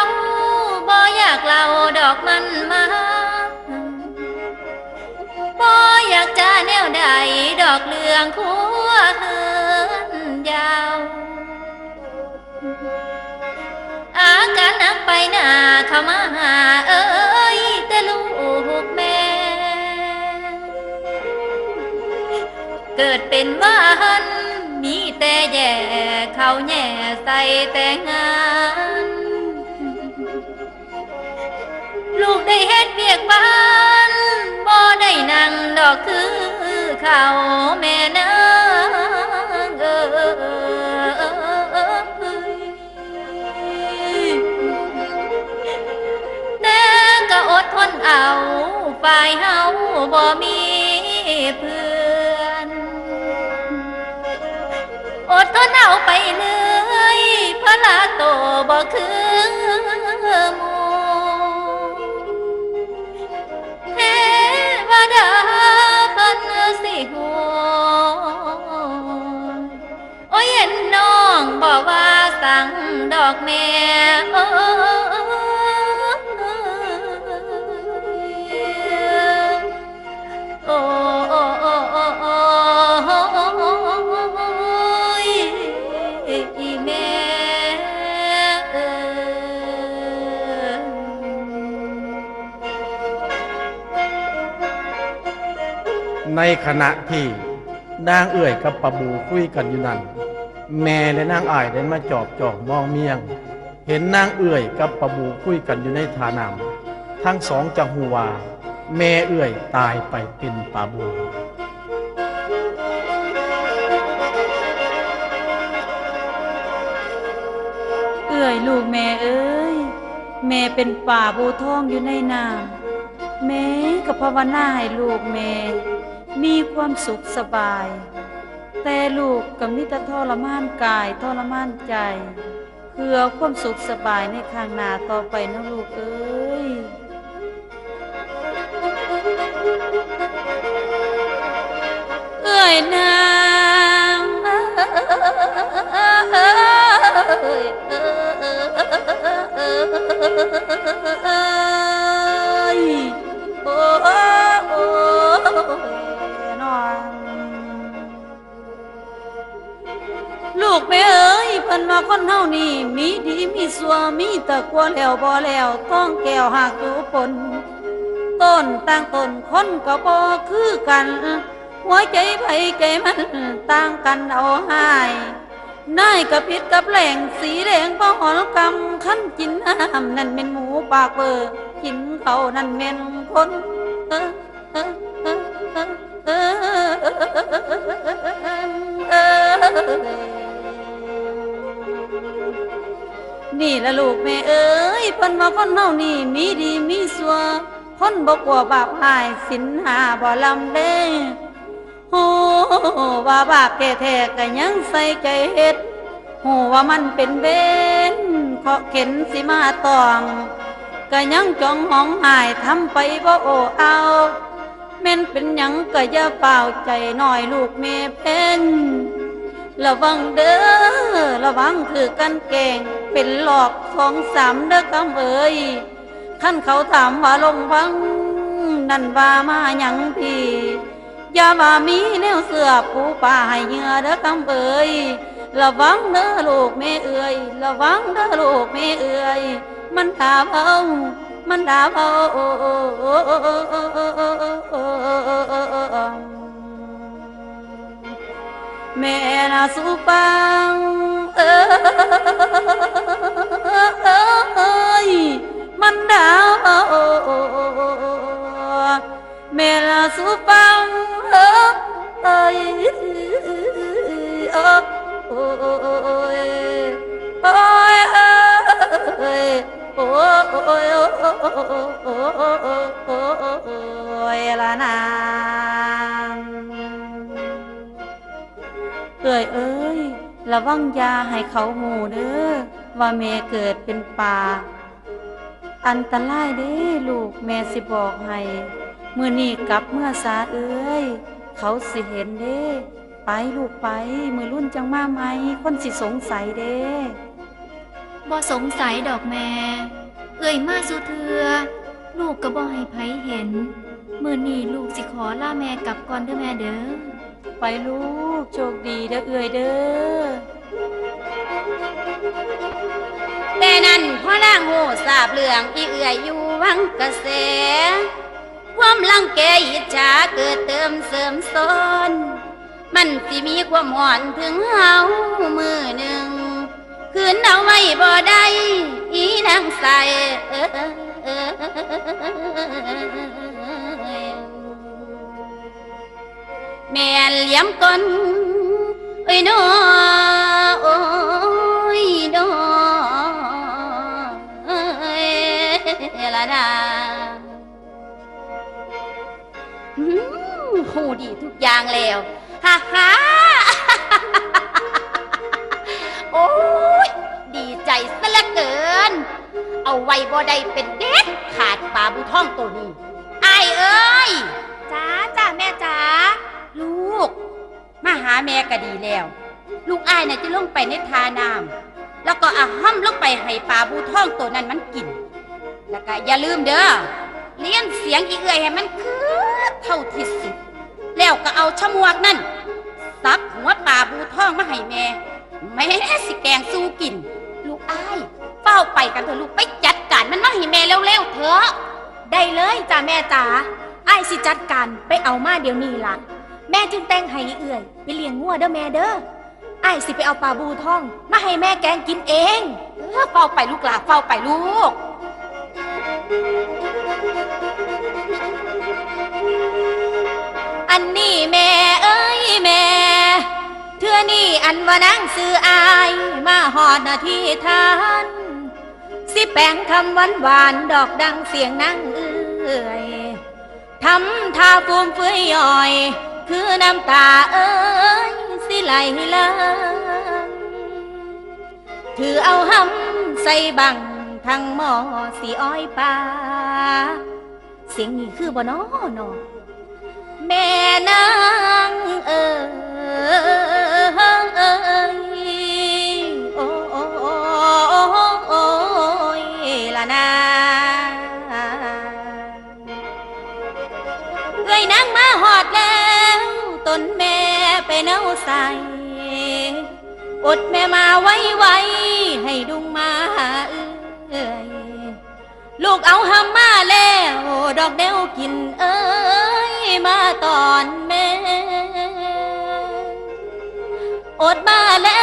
บ่อยากเล่าดอกมันมา บ่อยากจะแนวใดดอกเรื่องครัวเฮือนยาว อาการหนักไปหนาเข้ามาหาเอ้ย แต่ลูกแม่ เกิดเป็นว่าหันมีแต่แย่เขาแย่ใส่แต่งาน ลูกได้เฮ็ดเวียกบ้านบ่ได้นั่งดอกคือเขาแม่นางเอ้ย แต่ก็อดทนเอา ฝ่ายเฮาบ่มีเพื่อน อดทนเอาไปเรื่อย พระโตบ่คือหมู่ เทวดาเพิ่นสิฮู้ โอ้ยเห็นน้องบอกว่าสั่งดอกแม่ โอ้ย โอ้ โอ้ โอ้ โอ้ โอ้ย อีแม่เอ้ย ในขณะที่นางเอื้อยกับป้าบูคุยกันอยู่นั้น แม่และนางอ้ายได้มาจอบจ้องมองเมียง เห็นนางเอื้อยกับป้าบูคุยกันอยู่ในท่าน้ำ ทั้งสองจั่งฮู้ว่าแม่เอื้อยตายไปเป็นป้าบู เอื้อยลูกแม่เอ้ย แม่เป็นป้าบูทองอยู่ในน้ำ แม่ก็ภาวนาให้ลูกแม่ มีความสุขสบาย แต่ลูกก็มีแต่ทรมานกายทรมานใจ เพื่อความสุขสบายในข้างหน้าต่อไปนะลูกเอ้ย เอ้ยนางเอ้ย เอ้ย โอ้ โอ้ นอ ลูกแม่เอ้ย เพิ่นว่าคนเฮานี่มีดีมีชั่ว มีตะกัวแล้วบ่แล้ว ต้องแก้วหากอยู่ปน ต้นต่างต้นคนก็บ่คือกัน หัวใจไผใจมันต่างกันเอาหาย นายกะผิดกับแหล่งสีแดงบ่หอลกำ คันกินน้ำนั่นแม่นหมูปากเบอร์ กินเขาวนั่นแม่นคน เออ เออ เออ เออ เออ นี่ละลูกแม่เอ้ย เพิ่นว่าคนเฮานี่มีดีมีชั่ว คนบ่กลัวบาปหาย ศีลห้าบ่ลำเด้ ฮู้ว่าบาปแท้ๆ ก็ยังใส่ใจเฮ็ด ฮู้ว่ามันเป็นเวร เคราะห์เข็ญสิมาตอง ก็ยังจองหองหาย ทำไปบ่โอ้เอา แม่นเป็นหยังก็อย่าฟ้าวใจน้อยลูกแม่เพ็ญ ระวังเด้อ ระวังถืกกันแกล้ง เป็นรอบสองสามเด้อกำเอ๋ย คันเขาถามว่าลงวัง นั่นว่ามาหยังพี่ อย่าว่ามีแนวเสื้อปูปาให้เหยื่อเด้อกำเอ๋ย ระวังเด้อลูกแม่เอ๋ย ระวังเด้อลูกแม่เอ๋ย มันด่าเว้า มันด่าเว้า แม่นะสุฟังเอ้ย มันดาว แม่นะสุฟังเอ้ย โอ้ย โอ้ย โอ้ย โอ้ย โอ้ย โอ้ย โอ้ย โอ้ย ละนาง เอื้อยเอ้ย ระวังอย่าให้เขาฮู้เด้อ ว่าแม่เกิดเป็นปลา อันตรายเด้ลูก แม่สิบอกให้ มื้อนี้กลับเมือซาเอื้อย เขาสิเห็นเด้ ไปลูกไป มื้อรุ่นจั่งมาใหม่ คนสิสงสัยเด้ บ่สงสัยดอกแม่ เอื้อยมาสู่เทื่อ ลูกก็บ่ให้ไผเห็น มื้อนี้ลูกสิขอลาแม่กลับก่อนเด้อแม่เด้อ ไปลูก โชคดีเด้อเอื้อยเด้อ แต่นั้นพอนางฮู้ทราบเรื่องอีเอื้อยอยู่วังกะแส ความรังแกอิจฉาเกิดเติมเสริมซ้อน มันสิมีความฮ้อนถึงเฮามื้อหนึ่ง คืนเอาไว้บ่ได้ อีนางใส เอ้ย แม่นเหลี่ยมก่อน โอ้ยน้อ โอ้ยน้อ เอ้ย ละนา อืม ฮู้ดีทุกอย่างแล้ว ฮ่าฮ่า โอ้ย ดีใจซะเหลือเกิน เอาไว้บ่ได้เป็นเด็ดขาด ปลาบู่ทองโตนี้ อ้ายเอ้ย จ้า จ้าแม่จ๋า ลูก มาหาแม่ก็ดีแล้ว ลูกอ้ายน่ะจะลงไปในท่าน้ำ แล้วก็เอาฮ่ำลงไปให้ปลาบู่ทองโตนั้นมันกิน แล้วก็อย่าลืมเด้อ เลียนเสียงอีเอื้อยให้มันคือเท่าที่สุด แล้วก็เอาฉมวกนั่น สับหัวปลาบู่ทองมาให้แม่ แม่สิแกงสู่กิน ลูกอ้าย ฟ้าวไปกันเถอะลูก ไปจัดการมันมาให้แม่เร็วๆเถอะ ได้เลยจ้าแม่จ๋า อ้ายสิจัดการไปเอามาเดี๋ยวนี้ล่ะ แม่จึงแต่งให้อีเอื้อยไปเลี้ยงงัวเด้อแม่เด้อ อ้ายสิไปเอาปลาบู่ทองมาให้แม่แกงกินเอง เออ ฟ้าวไปลูกหล่า ฟ้าวไปลูก อันนี้แม่เอ้ยแม่ เทื่อนี้อันว่านางชื่ออ้าย มาฮอดหน้าที่ท่าน สิแปลงคำหวานหวานดอกดังเสียงนางเอื้อย ทำท่าฟุ่มเฟือยย่อย คือน้ำตาเอ้ยสิไหลหลั่ง ถือเอาหำใส่บังทั้งหม้อสิอ้อยปลา เสียงนี่คือบ่น้อน้อ แม่นางเอ้ย โอ้ โอ้ โอ้ โอ้ โอ้ย ละนา เอื้อยนางมาฮอดแล้ว ตนแม่ไปแนวใส อดแม่มาไวๆ ให้ดุงมาหาเอื้อย ลูกเอาหำมาแล้ว ดอกแนวกินเอ้ย มาตอนแม่ อดมาแล้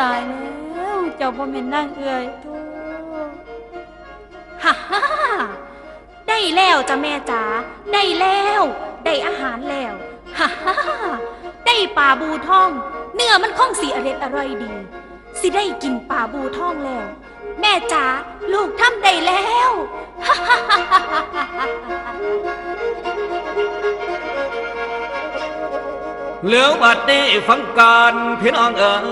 ตายแล้ว เจ้าบ่แม่นนางเอื้อยโธ่ ฮ่าฮ่า ได้แล้วจ้ะแม่จ๋า ได้แล้ว ได้อาหารแล้ว ฮ่าฮ่า ได้ปลาบู่ทอง เนื้อมันคงสิอร็ดอร่อยดี สิได้กินปลาบู่ทองแล้ว แม่จ๋า ลูกทำได้แล้ว ฮ่าฮ่าฮ่าฮ่าฮ่าฮ่า แล้วบัดนี้ฟังก่อนพี่น้องเอ๋ย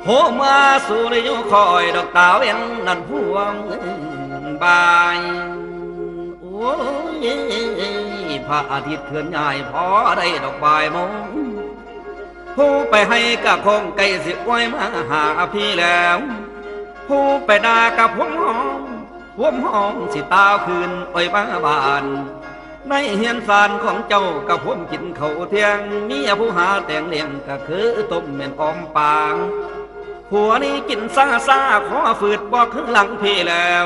โหมาสู่ในยุคคอยดอกตาเวียนนั้นพวงบ่าย โอ้ย พระอาทิตย์เคลื่อนย้ายพอได้ดอกบ่ายโมง ผู้ไปให้กะคงไกลสิอวยมาหาพี่แล้ว ผู้ไปนากะพวมห้อง พวมห้องสิตาวคืนอวยมาบ้าน ในเฮือนซานของเจ้ากะพวมกินเขาวเที่ยง เมียผู้หาแต่งเลี้ยงกะคือต้มแม่นออมปาง ผัวนี้กินซ่าซ่าขอฝืดบอกคือหลังพี่แล้ว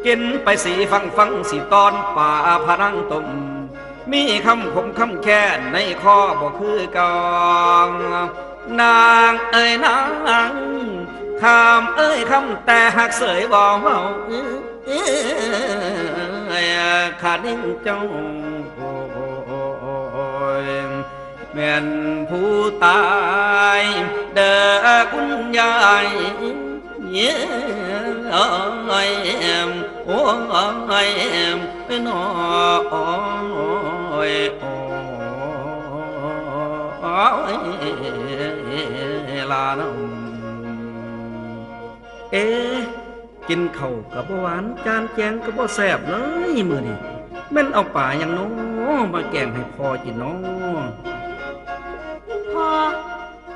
กินไปสีฟังฟังสีตอนป่าพะนังต้ม มีคำขมคำแค้นในคอบ่คือเก่า นางเอ้ยนาง คำเอ้ยคำแต่หักเสยบ่เว้า เอ้ย ขาดนิ่งเจ้า โอ้ย แม่นผู้ตายเด้อคุณยาย เย้ย โอ้ย น้อย โอ้ย ลาน้อง เอ๊ะ กินข้าวกะบ่หวาน จานแกงกะบ่แซ่บเลยมื้อนี้ แม่นเอาปลาหยังน้อมาแกงให้พ่อกินน้อ พ่อ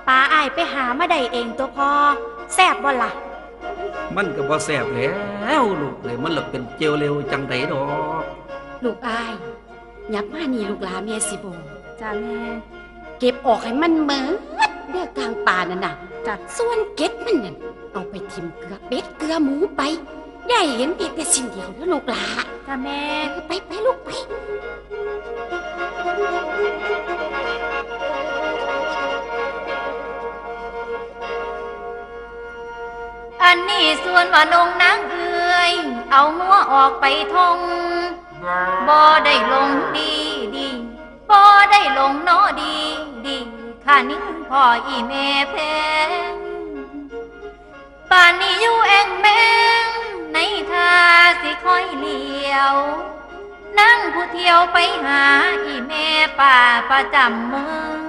ปลาอ้ายไปหามาได้เองตัวพ่อ แซ่บบ่ล่ะ มันกะบ่แซ่บแล้วลูกเอ้ย มันละเป็นเจลเลวจั่งใดดอก ลูกอ้าย หยับมานี่ลูกหลา แม่สิบอก จ้าแม่ เก็บออกให้มันเมิดเด้อกลางป่านั่นน่ะ จ้ะ ส่วนเกล็ดมันนั่น เอาไปถิ่มเกลือเป็ดเกลือหมูไป อย่าให้เห็นแม้แต่ชิ้นเดียวเด้อลูกหลา จ้าแม่ เออ ไป ไปลูกไป อันนี้ส่วนว่าน้องนางเอื้อย เอางัวออกไปท่อง บ่ได้ลงดีดี บ่ได้ลงนอดีดี ข้านิ่งพ่ออีแม่แพง ป่านนี้อยู่แอ่งแมง ในท่าสิคอยเหลียว นางผู้เที่ยวไปหาอีแม่ป่าประจำเมือง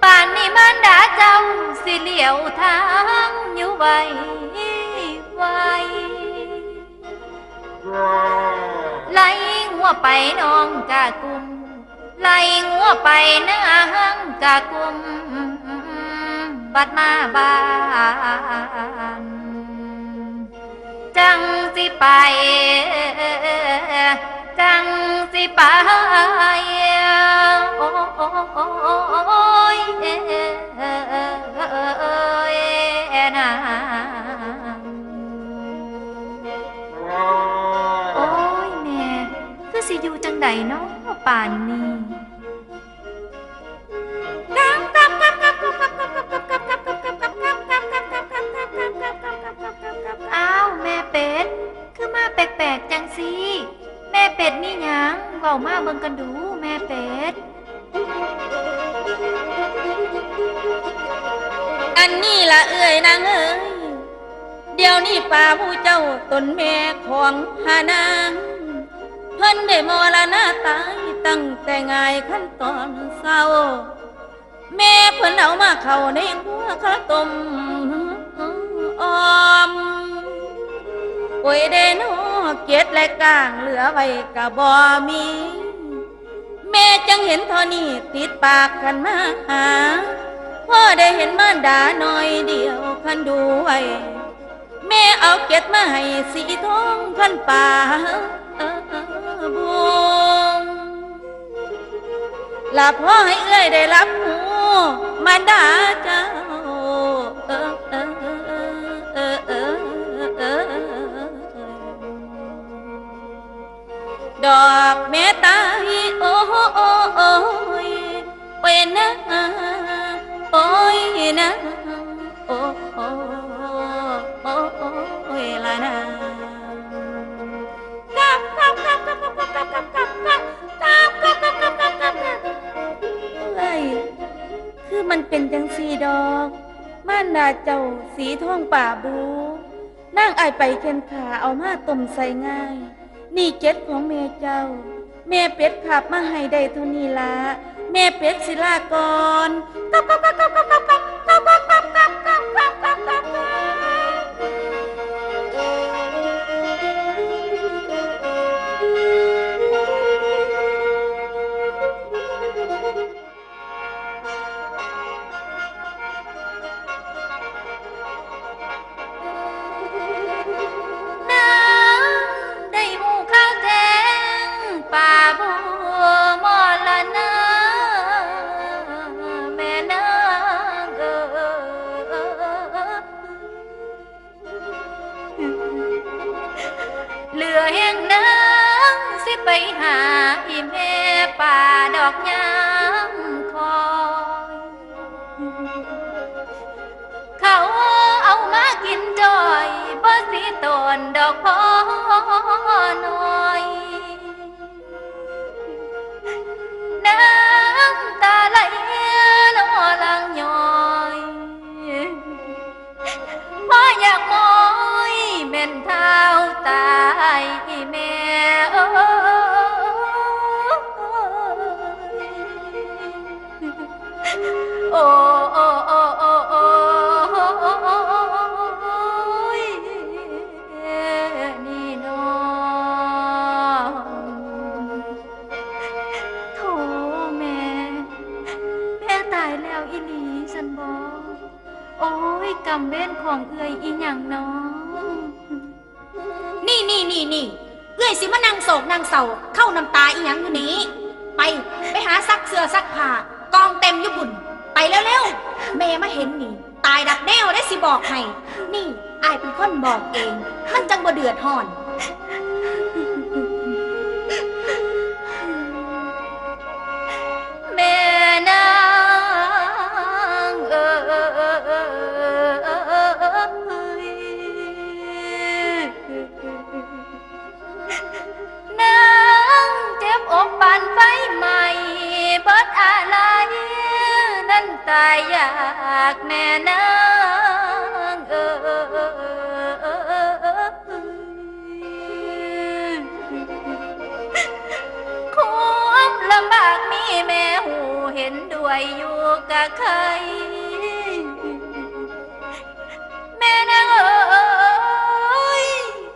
ป่านนี้มารดาเจ้าสิเหลียวทางอยู่ไวไว ไล่งัวไปน้องกะกุม ไล่งัวไปนางกะกุม บัดมาบ้าน จั่งสิไป จั่งสิไป โอ้ย นาง โอ้ย แม่ คือสิอยู่จั่งใดน้อป่านนี้ อ้าว แม่เป็ด คือมาแปลกๆจั่งซี้ แม่เป็ดมีหยัง เว้ามาเบิ่งกันดู แม่เป็ด อันนี้ล่ะเอื้อยนางเอ้ย เดี๋ยวนี้ป่าหมู่เจ้าตนแม่ของหานาง เพิ่นได้มรณะตายตั้งแต่ง่ายคันตอนเช้า แม่เพิ่นเอามาเข้าในครัวข้าวต้มออม โอ้ยเด้น้อ เกล็ดและก้างเหลือไว้กะบ่มี แม่จั่งเห็นเท่านี้ติดปากคันมาหา พ่อได้เห็นมารดาน้อยเดียวคันดูไว้ แม่เอาเกล็ดมาให้สีทองคันป่าบุง ละพ่อให้เอื้อยได้รับรู้มารดาเจ้า ดอกเมตตา โอ้ย โอ้ยนะ โอ้ยนะ โอ้ โอ้ โอ้ยละนะ เอ้ย คือมันเป็นจั่งซี้ดอก มารดาเจ้าสีทองป่าบู นางอ้ายไปแข่นขาเอามาต้มใส่ง่าย นี่เกล็ดของแม่เจ้า แม่เป็ดคาบมาให้ได้เท่านี้ละ แม่เป็ดสิลาก่อน กับกับกับกับกับกับกับกับกับกับกับกับกับกับกับ นางได้ฮู้ข่าวแจ้ง ป่าบ่มรณะ แม่นางเอ๋ย เหลือแฮงนางสิไปหาอีแม่ป่าดอกยามคอย เขาเอามากินจ้อย บ่สิตนดอกพ่อน้อย นางตาไหลนอหลั่งย้อย พออยากมอยแม่นเท้าตายอีแม่เอ้ย โอ้ โอ้ โอ้ โอ้ โอ้ โอ้ย นี่น้อง โถแม่ แม่ตายแล้วอีหลีซั้นบ่ โอ้ย กรรมเวรของเอื้อยอีหยังน้อ นี่นี่นี่นี่ เอื้อยสิมานั่งโศกนั่งเศร้า เค้าน้ำตาอีหยังอยู่นี่ ไป ไปหาซักเสื้อซักผ้า กองเต็มอยู่พุ้น ไปเร็วๆ แม่มาเห็นนี่ ตายดักแด้เด้สิบอกให้ นี่ อ้ายเป็นคนบอกเอง มันจั่งบ่เดือดร้อน แม่นางเอ๋ย นางเจ็บอกปานไฟไหม้ เบิดอาลัย นั้นตายอยากแม่นางเอ๋ย ความลำบากมีแม่ฮู้เห็นด้วยอยู่กะใคร แม่นางเอ๋ย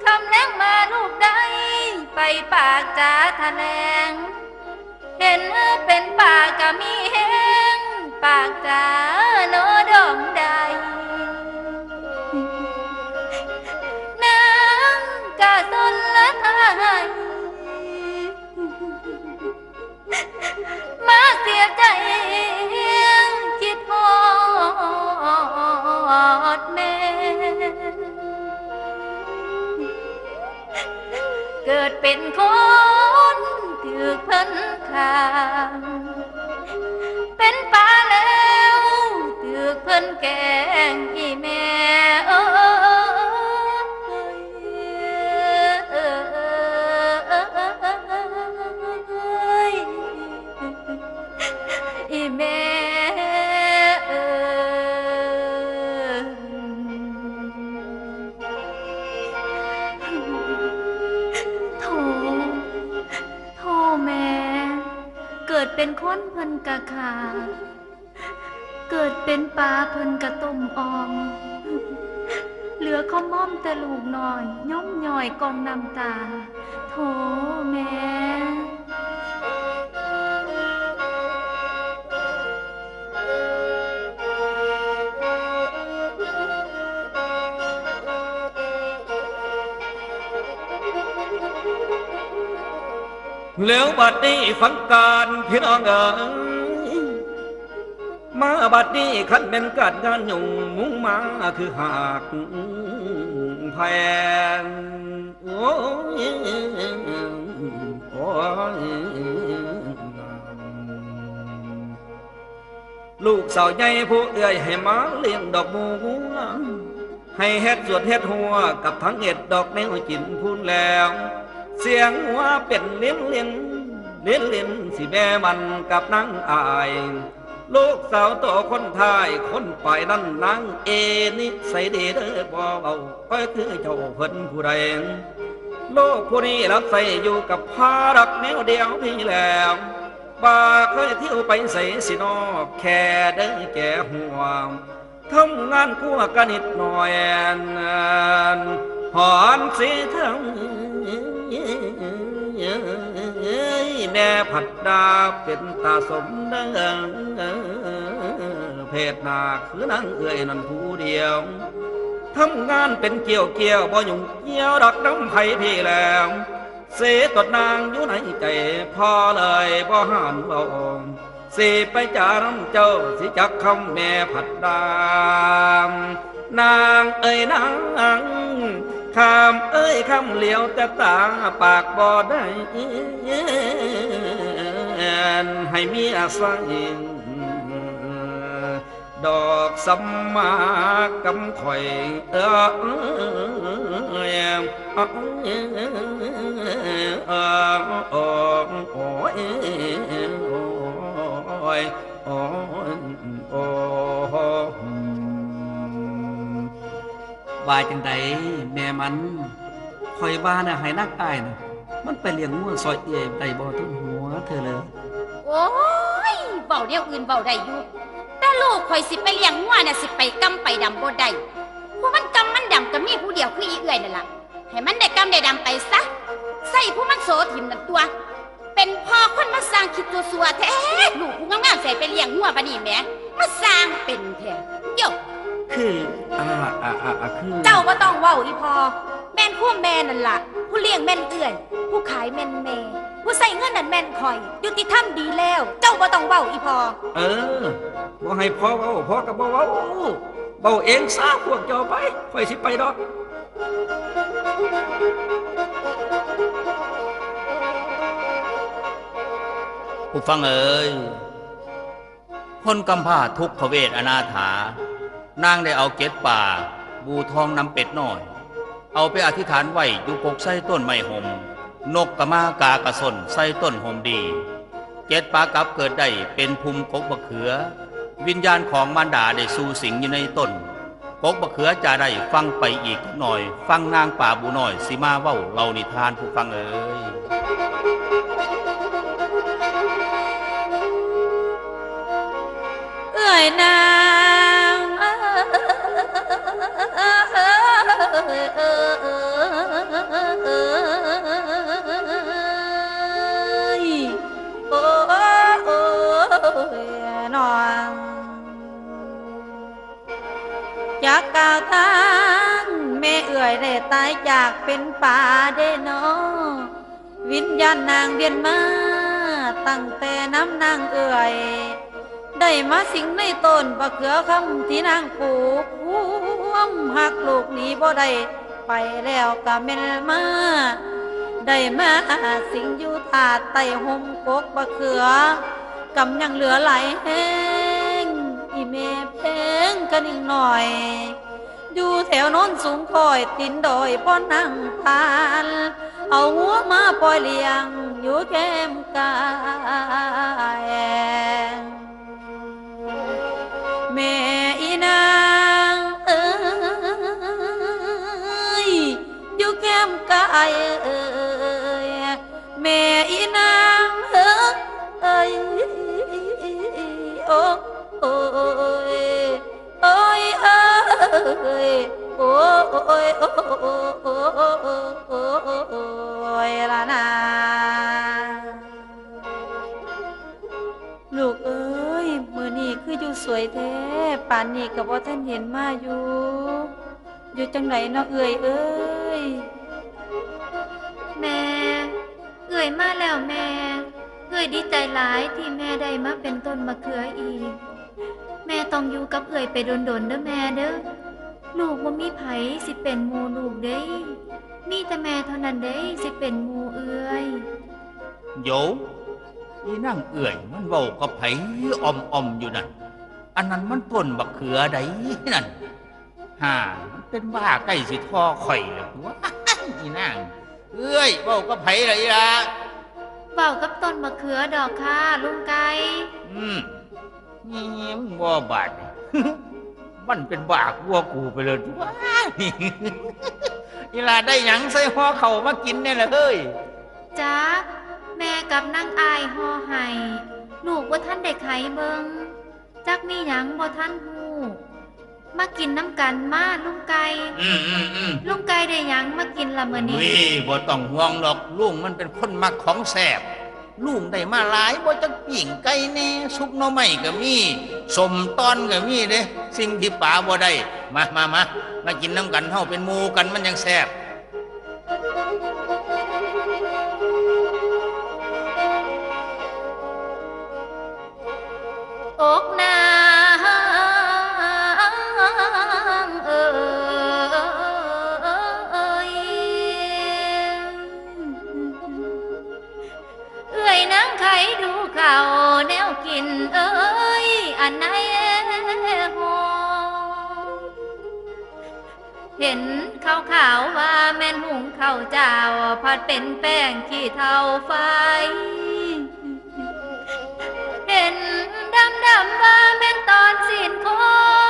ค่ำแลงมาลูกได้ ไปปากจ๋าแถลง เห็นเป็นป่ากะมีแฮง ปากจ๋าโนดอมได้ นางกะสนละทาย มาเสียใจคิดฮอดแม่ เกิดเป็นคนถืกเพิ่นฆ่า เป็นปลาแล้วถืกเพิ่นแกงอีแม่เอ้ย อีแม่เอ้ย โถ โถแม่ เกิดเป็นคนเพิ่นกะฆ่า เกิดเป็นปลาเพิ่นกะต้มอ่อม เหลือข้าวม่อมแต่ลูกน้อย ย้อมย่อยกองน้ำตา โถแม่ แล้วบัดนี้ฟังการพี่น้องเอ๋ย มาบัดนี้คันแม่นการงานยุ่งมุ่งมาคือหากแพง โอ้ย โอ้ย ลูกสาวใหญ่ผู้เอื้อยให้มาเลี้ยงดอกบัว ให้เฮ็ดสวนเฮ็ดหัวกับทั้งเฮ็ดดอกแนวกินพูนแล้ว เสียงหัวเป็นเลี้ยนเลี้ยนเลี้ยนเลี้ยนสิแม่มันกับนางอาย ลูกสาวโตคนท้ายคนปลายนั้นนางเอนิสัยดีเด้อบ่เว้า ค่อยคือเจ้าเพิ่นผู้ใด โลกผู้นี้รับใช้อยู่กับพารักแนวเดียวพี่แล้ว บ่เคยเที่ยวไปไสสินอก แค่ได้แก่หัว ทำงานครัวก็นิดหน่อย หอนเสียเทิง แม่ผัดดาเป็นตาสมเด้อ เพศหน้าคือนางเอื้อยนั่นผู้เดียว ทำงานเป็นเกี่ยวเกี่ยว บ่ยุ่งเกี่ยวดอกนำไผพี่แล้ว เสตดนางอยู่ในใจ พอเลยบ่หันเว้า สิไปจานำเจ้า สิจักคำแม่ผัดดา นางเอ้ยนาง คำเอ้ยคำเหลียวแต่ตา ปากบ่ได้ ให้เมียใส่ ดอกสำมากำข่อย เออ เออ เออ โอ้ย โอ้ย โอ้ย โอ้ย ว่าจังใดแม่มัน ข่อยว่าน่ะให้นางอ้ายน่ะ มันไปเลี้ยงงัวซอยเอื้อยได้บ่ ทุนหัวเธอเลย โอ้ย เว้าแนวอื่นเว้าได้อยู่ แต่ลูกข่อยสิไปเลี้ยงงัวน่ะ สิไปกำไปดำบ่ได้ ผู้มันกำมันดำก็มีผู้เดียวคืออีเอื้อยนั่นล่ะ ให้มันได้กำได้ดำไปซะ ใส่ผู้มันโสถิ่มนั่นตัว เป็นพ่อคนมาสร้างคิดตัวสัวแท้ ลูกผู้งามๆใส่ไปเลี้ยงงัวปานนี้แหม มาสร้างเป็นแท้ โย คือ อ่า อ่า อ่า อ่า คือ เจ้าบ่ต้องเว้าอีพ่อ แม่นความแม่นั่นล่ะ ผู้เลี้ยงแม่นเอื้อย ผู้ขายแม่นแม่ ผู้ใส่เงินนั่นแม่นข่อย ยุติธรรมดีแล้ว เจ้าบ่ต้องเว้าอีพ่อ เออ บ่ให้พ่อเว้า พ่อก็บ่เว้า เว้าเองซะพวกเจ้าไป ข่อยสิไปดอก ผู้ฟังเอ๋ย คนกำพร้าทุกขเวทอนาถา นางได้เอาเกล็ดปลา บู่ทองนำเป็ดน้อย เอาไปอธิษฐานไว้อยู่กกไทรต้นไม้หม นกกะมากากะซนไทรต้นหมดี เกล็ดปลากลับเกิดได้เป็นภูมิกกบักเขือ วิญญาณของมารดาได้สู่สิงอยู่ในต้น กกบักเขือจะได้ฟังไปอีกจักหน่อย ฟังนางป่าบู่น้อยสิมาเว้าเล่านิทานผู้ฟังเอ๋ย เอื้อยนางเอ้ย โอ้ย น้อง จากกล่าวทางแม่เอื้อยได้ตายจากเป็นป่าเด้น้อ วิญญาณนางเวียนมาตั้งแต่น้ำนางเอื้อย ได้มาสิงในต้นบักเขือคำที่นางปลูก ความฮักลูกหนีบ่ได้ ไปแล้วก็แม่นมา ได้มาสิงอยู่ธาตุใต้ห่มกกบักเขือ กำยังเหลือหลายแฮง อีแม่แพงกะนิ่งน้อย อยู่แถวโน้นสูงคอยตีนดอยพ่อนั่งพาน เอางัวมาปล่อยเลี้ยงอยู่แคมกาย แม่อีนางเอ้ย อยู่แคมกายเอ้ย แม่อีนางเอ้ย โอ้ย โอ้ย เอ้ย โอ้ย โอ้ย โอ้ย โอ้ย โอ้ย ละนา ลูกเอ้ย มื้อนี้คืออยู่สวยแท้ ปานนี้ก็บ่ทันเห็นมาอยู่ อยู่จั่งใดเนาะเอื้อยเอ้ย แม่ เอื้อยมาแล้วแม่ เอื้อยดีใจหลายที่แม่ได้มาเป็นต้นมะเขืออีก แม่ต้องอยู่กับเอื้อยไปโดนๆเด้อแม่เด้อ ลูกบ่มีไผสิเป็นหมู่ลูกเด้ มีแต่แม่เท่านั้นเด้สิเป็นหมู่เอื้อย โย อีนางเอื้อยมันเว้ากับไผอ่อมๆอยู่นั่น อันนั้นมันต้นบักเขือใดนั่น ฮ่า มันเป็นบ้าใกล้สิท่อข่อยแล้วตัว อีนางเอื้อย เว้ากับไผล่ะอีหล่า เว้ากับต้นมะเขือดอกค่ะลุงไก่ อืม นี่มึงบ่บาดนี่ มันเป็นบ้ากว่ากูไปเลยตัว อีหล่าได้หยังใส่ห่อข้าวมากินแน่ล่ะเฮ้ย จัก แม่ กับนางอ้ายห่อให้ ลูกบ่ทันได้ไขเบิ่ง จักมีหยังบ่ทันฮู้ มากินนำกันมาลุงไก่ อืม อืม อืม ลุงไก่ได้หยังมากินล่ะมื้อนี้ อุ้ย บ่ต้องห่วงดอก ลุงมันเป็นคนมักของแซ่บ ลุงได้มาหลาย บ่จักปิ้งไก่แหน่ ซุปหน่อไม้ก็มี ส้มตอนก็มีเด้ สิ่งที่ป๋าบ่ได้ มา มา มา มากินนำกัน เฮาเป็นหมู่กันมันจั่งแซ่บ อกนางเอ่ย เอื้อยนางไขดูข้าวแนวกินเอ่ย อันในห่อ เห็นขาวๆว่าแม่นหุงข้าวเจ้า ผัดเป็นแป้งขี้เถ้าไฟ เห็นดำๆว่าแม่นตอนสิ้นค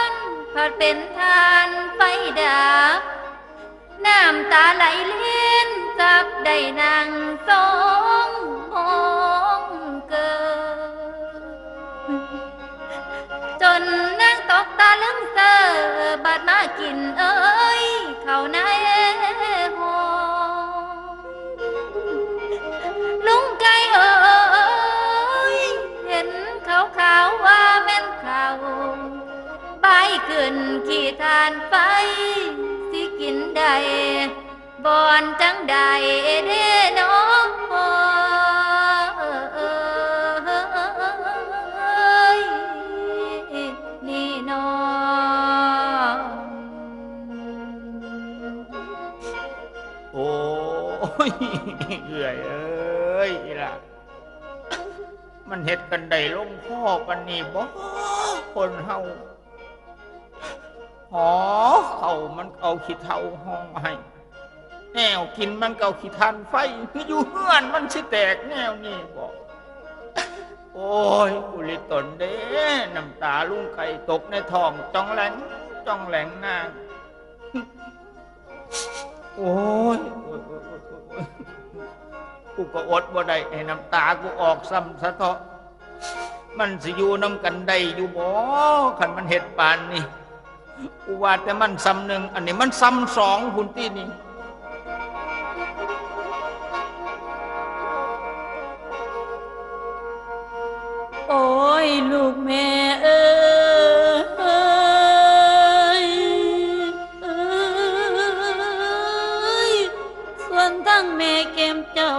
น ผัดเป็นถ่านไฟดับ น้ำตาไหลลินจักได้นั่งสองมองเกิน จนนางตกตะลึงเซอ บัดมากินเอ่ย เข้าในห่อ ลุงไก่เอ่ย เห็นขาวๆว่าแม่นข้าว ใบขึ้นขี้ถ่านไฟ สิกินได้ บ่อนจั่งใดเด้น้อ นี่น้อง โอ้ย เอื้อยเอ้ย อีหล่า มันเฮ็ดกันได้ลงคอปานนี้บ่ คนเฮา ห่อข้าวมันเอาขี้เถ้าห่อให้ แนวกินมันก็เอาขี้ถ่านไฟ คืออยู่เฮือนมันสิแตกแนวนี้บ่ โอ้ย กุลิตนเด้ น้ำตาลุงไก่ตกในท้องจ่องแหลงจ่องแหลงนาง โอ้ย โอ้ย โอ้ย โอ้ย โอ้ย กูก็อดบ่ได้ ให้น้ำตากูออกซ้ำซะเถาะ มันสิอยู่นำกันได้อยู่บ่ คันมันเฮ็ดปานนี้ กูว่าแต่มันซ้ำหนึ่ง อันนี้มันซ้ำสองพุ้นตินี่ โอ้ย ลูกแม่เอ้ย เอ้ย ส่วนทั้งแม่แก้มเจ้า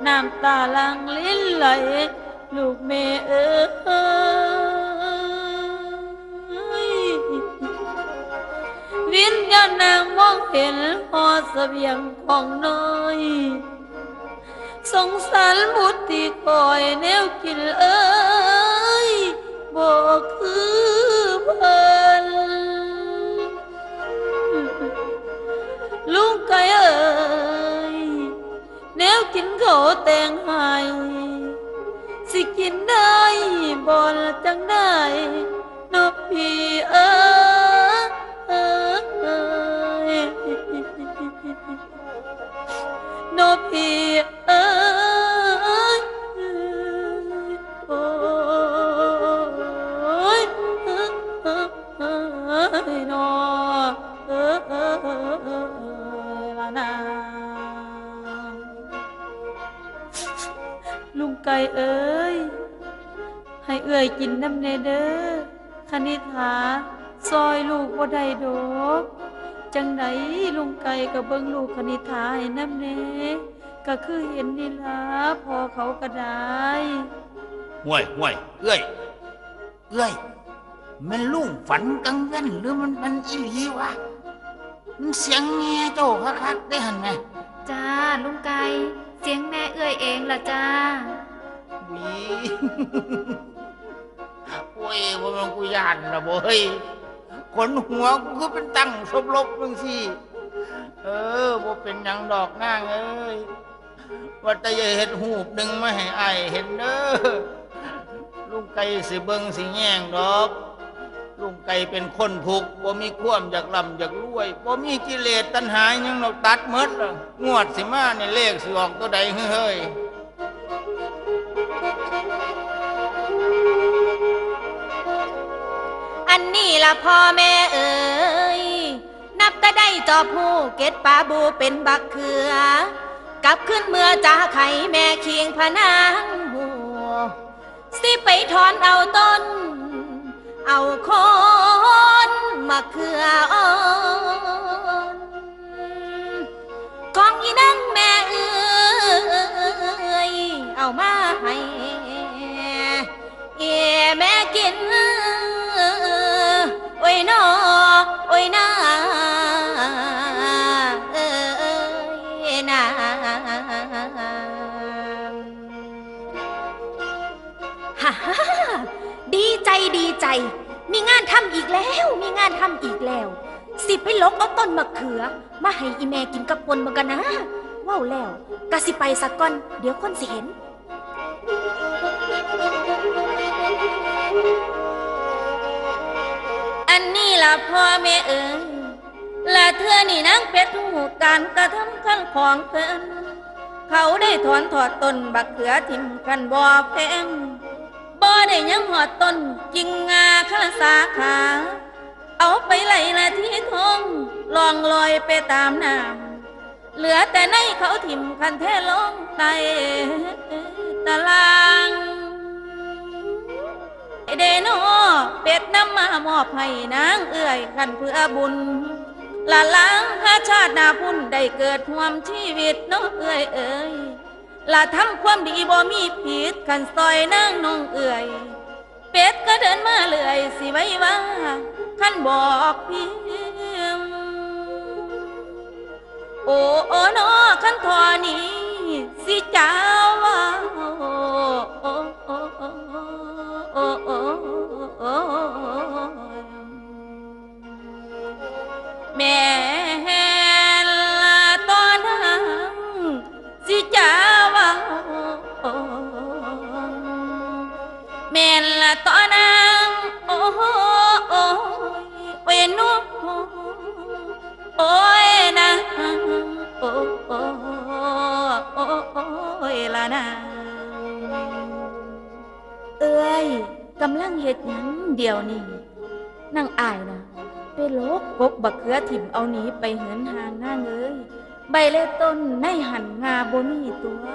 น้ำตาหลั่งลินไหล ลูกแม่เอ้ย วิญญาณนางมองเห็นหอเสบียงของน้อย สงสารบุตรที่คอยแนวกินเอ้ย บ่คือเพิ่น ลุงไก่เอ้ย แนวกินเขาแต่งให้ สิกินได้บ่ละจั่งใด นอพี่เอ้ย นอพี่เอ้ย โอ้ย นอ เอ้ย ละนา ลุงไก่เอ้ย ให้เอื้อยกินนำแน่เด้อ คณิษฐา ซอยลูกบ่ได้ดอก จั่งใดลุงไก่ก็เบิ่งลูกคณิษฐาให้นำแน่ ก็คือเห็นนี่ล่ะ พ่อเขาก็ได้ ห่วย ห่วย เอื้อย เอื้อย แม่นลุงฝันกลางเว็นหรือมันเป็นอีหลีวะ มันเสียงแม่เจ้าคักๆเด้หั่นแหม จ้า ลุงไก่ เสียงแม่เอื้อยเองล่ะจ้า อุ๊ย โอ้ย บ่แม่นกูย้านล่ะบ่เฮ้ย ขนหัวกูคือเป็นตั้งสบลบจั่งซี้ เออ บ่เป็นหยังดอกนางเอ้ย ว่าแต่อย่าเฮ็ดฮูปหนึ่งมาให้อ้ายเห็นเด้อ ลุงไก่สิเบิ่งสิแยงดอก ลุงไก่เป็นคนทุกข์ บ่มีความอยากร่ำอยากรวย บ่มีกิเลสตัณหาหยังดอก ตัดหมดล่ะ งวดสิมานี่เลขสิออกตัวใดเฮ้ย อันนี้ละพ่อแม่เอ๋ย นับแต่ได้จอบผู้เก็ดปลาบูเป็นบักเขือ กลับขึ้นเมือจาไขแม่คิงพะนางหัว สิไปถอนเอาต้น เอาโคนมะเขืออ่อน ของอีนางแม่เอ๋ย เอามาให้ เอแม่กิน โอ้ยนอ โอ้ยนา เอ้ยนา ฮ่าฮ่าฮ่า ดีใจดีใจ มีงานทำอีกแล้ว มีงานทำอีกแล้ว สิไปหลกเอาต้นมะเขือ มาให้อีแม่กินกับป่นเบิ่งกันนะ เว้าแล้ว กะสิไปซะก่อน เดี๋ยวคนสิเห็น อันนี้ล่ะพ่อแม่เอ๋ย ละเทื่อนี้นางเป็ดฮู้การกระทำคันของเพิ่น เขาได้ถอนถอดต้นบักเขือถิ่มคันบ่อแพง บ่ได้ยังฮอดต้นกิ่งงาคาสาขา เอาไปไล่ละที่ทง ล่องลอยไปตามน้ำ เหลือแต่ในเขาถิ่มคันแท้ลงไตตาราง เดโน เป็ดนำมามอบให้นางเอื้อยคันเพื่อบุญ ละลางหาชาติหน้าพุ้นได้เกิดร่วมชีวิตเนาะเอื้อยเอ๋ย ละทำความดีบ่มีผิดคันซอยนางน้องเอื้อย เป็ดก็เดินมาเรื่อยสิไว้ว่า คันบอกพิมพ์ โอ้โอ้นอคันทอนี้สิจ้าว่า โอ้โอ้โอ้โอ้โอ้โอ้โอ้ แม่นละตอนนั้นสิจ้าว่า แม่นละตอนนั้น โอ้โอ้ย โอ้ยนุ โอ้ยนะ โอ้โอ้โอ้โอ้ยละนะ เอื้อย กำลังเฮ็ดหยังเดี๋ยวนี้ นางอ้ายนะ ไปหลกกกบักเขือถิ่มเอาหนีไปเหินห่างนางเอ้ย ใบและต้นในหั่นงาบ่มีตัว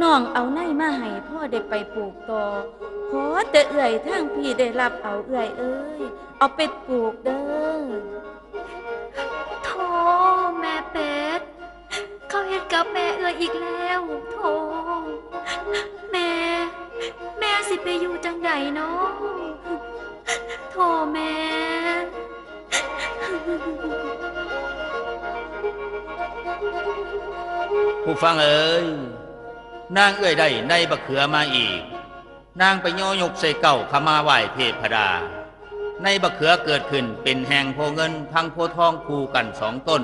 น้องเอาในมาให้พ่อได้ไปปลูกต่อ ขอแต่เอื้อยทางพี่ได้รับเอาเอื้อยเอ้ย เอาไปปลูกเด้อ โธ่ แม่เป็ด เขาเฮ็ดกับแม่เอื้อยอีกแล้ว โธ่ แม่ แม่สิไปอยู่จั่งใดน้อ โธ่ แม่ ผู้ฟังเอ๋ย นางเอื้อยได้ในบักเขือมาอีก นางไปย่อยกใส่เก้าขมาไหว้เทพดา ในบักเขือเกิดขึ้นเป็นแห่งโพเงินทั้งโพทองคู่กันสองต้น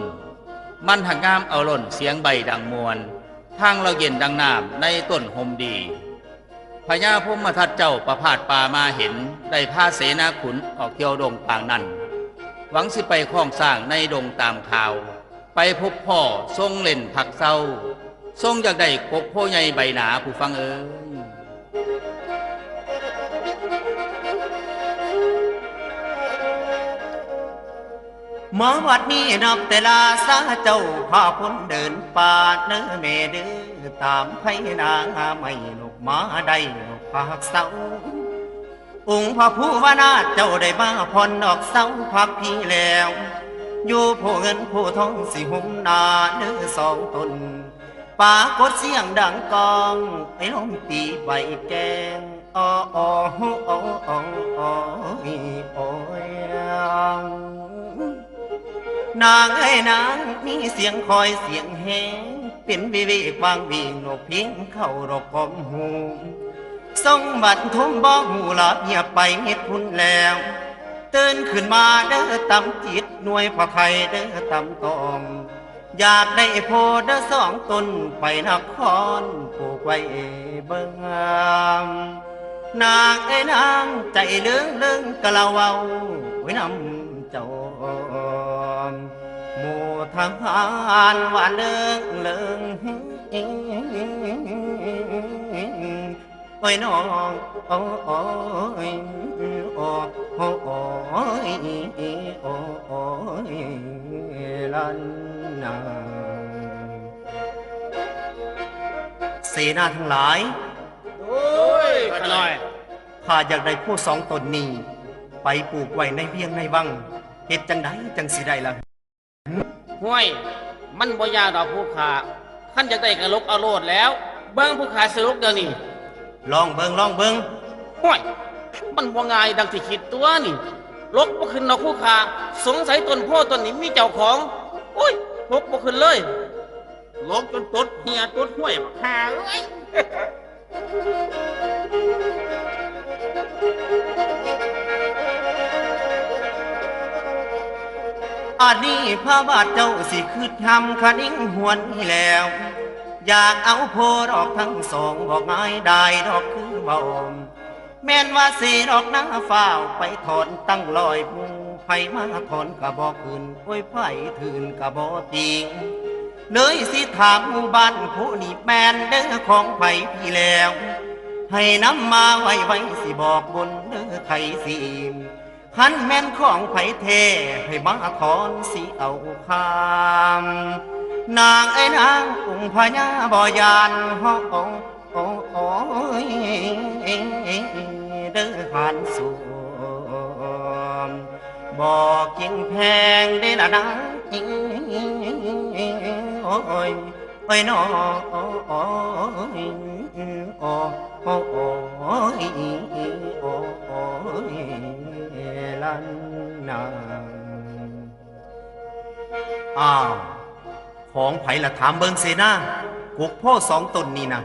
มันหักงามเอาล้นเสียงใบดังมวล ทางเราเย็นดังน้ำในต้นโฮมดี พญาพรหมทัตเจ้าประพาสป่ามาเห็น ได้พาเสนาขุนออกเที่ยวดงปางนั้น หวังสิไปคล้องช้างในดงตามข่าว ไปพบพ่อทรงเล่นพักเศร้า ทรงอยากได้กกโพใหญ่ใบหนาผู้ฟังเอ๋ย มาวัดนี้นับแต่ลาซาเจ้าพาพ้นเดินป่าเนื้อแม่เด้อตามไพนาไม่นกมาได้นกพักเศร้า องค์พระภูวนาถเจ้าได้มาผ่อนออกเศร้าพักพี่แล้ว อยู่ผู้เงินผู้ทองสิหุมนาเด้อสองตน ปรากฏเสียงดังกองไอ้ลมตีใบแกงอ้ออ้ออ้ออ้ออ้ออ้อยอ้อยนางเอ้ยนางมีเสียงคอยเสียงแหงเป็นวิเวกวางวิงนกเพียงเข้าดอกกอมหู ทรงบันทุมบ่หูหลับเงียบไปมิดพุ้นแล้ว ตื่นขึ้นมาเด้อตำจิตหน่วยพระไทยเด้อตำตอง อยากได้โพเด้อสองต้นไปนครปลูกไว้เบิ่งนางเอ้ยนางใจเลิงเลิงกะละเว้าไว้นำเจ้าหมู่ทหารว่าเลิงเลิง โอ้ยน้องโอ้ย โอ้ย โอ้ย ลันนา เสนาทั้งหลาย โอ้ย ข้าน้อย ข้าอยากได้โพธิ์สองต้นนี้ ไปปลูกไว้ในเวียงในวัง เฮ็ดจั่งใดจั่งสิได้ล่ะ ห้วย มันบ่ยากดอกผู้ข้า คันอยากได้ก็หลกเอาโลดแหล้ว เบิ่งผู้ข้าสิหลกเดี๋ยวนี้ ลองเบิ่ง ลองเบิ่ง ห้วย มันบ่ง่ายดังที่คิดตัวนี่ หลกบ่ขึ้นดอกผู้ข้า สงสัยต้นโพธิ์ต้นนี้มีเจ้าของ โอ้ย หลกบ่ขึ้นเลย หลกจนตดเหี่ยตดห้วยบักห่าเอ้ย อันนี้พระบาทเจ้าสิคิดหำคะนิงหวนนี่แล้ว อยากเอาโพธิ์ดอกทั้งสอง บอกง่ายได้ดอกคือเว้า แม่นว่าสิดอกนาฟ้าวไปถอนตั้งร้อยหมู่ ไผมาถอนก็บ่ขึ้น โอ้ย ไผถืนก็บ่ติง เลยสิถามหมู่บ้านผู้นี้แม่นเด้อของไผพี่แล้ว ให้นำมาไว้ไว้สิบอกบุญเด้อไขสิ คันแม่นของไผแท้ให้มาถอนสิเอาคาม นางเอ้ยนางองค์พญาบ่ยานฮ้อง โอ้ย เด้อหานสูง บอกกินแพงเด้อละนาง โอ้ย โอ้ยน้อ โอ้ย โอ้ โอ้ โอ้ย โอ้ โอ้ย ลันนา อ้าว ของไผล่ะ ถามเบิ่งเสนา กกโพธิ์สองต้นนี่นะ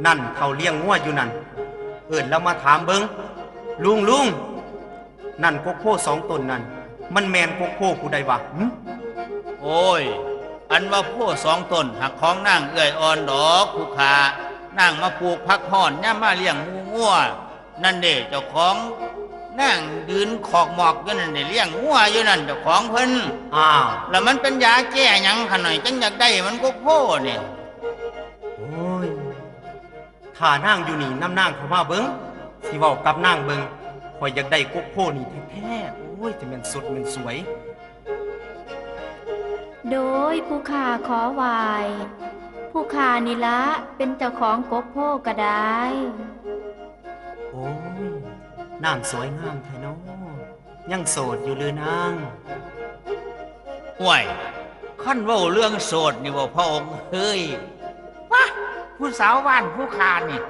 นั่นเฒ่าเลี้ยงงัวอยู่นั่น เอิ้นลาวมาถามเบิ่ง ลุง ลุง นั่นกกโพธิ์สองต้นนั่น มันแม่นกกโพธิ์ผู้ใดวะ หึ โอ้ย อันว่าโพธิ์สองต้นหักของนางเอื้อยอ่อนดอกผู้ข้า นางมาปลูกผักฮ้อนยามมาเลี้ยงหมูงัว นั่นเด้ เจ้าของนางยืนขอกหมอกอยู่นั่นเด้ เลี้ยงงัวอยู่นั่น เจ้าของเพิ่น อ้าว แล้วมันเป็นยาแก้หยังขะน้อย จั่งอยากได้มันกกโพธิ์นี่ โอ้ย ถ้านางอยู่นี่ นำนางเข้ามาเบิ่ง สิเว้ากับนางเบิ่ง ข้อยอยากได้กกโพธิ์นี่แท้ๆ โอ้ย จะแม่นสดแม่นสวย โดยผู้ข้าขอไหว้ ผู้ข้านี่ละเป็นเจ้าของกกโพธิ์ก็ได้ โอ้ย นางสวยงามแท้น้อ ยังโสดอยู่หรือนาง ห้วย คันเว้าเรื่องโสดนี่บ่พระองค์เอ้ย ปะ ผู้สาวบ้านผู้ข้านี่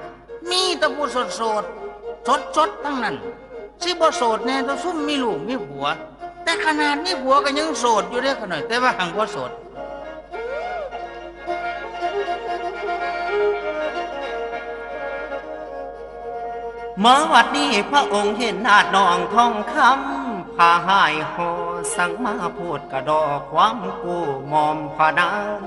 มีแต่ผู้โสดๆ สดๆ ทั้งนั้น สิบ่โสดแน่ตัวซุมมีลูกมีผัว แต่ขนาดมีผัวก็ยังโสดอยู่เด้ขะน้อย แต่ว่าหังบ่โสด มาวัดนี้พระองค์เห็นนาดน้องทองคำ ผ้าห่ายห่อสั่งมาโพธิ์กะดอกความกู้มอมพระนาง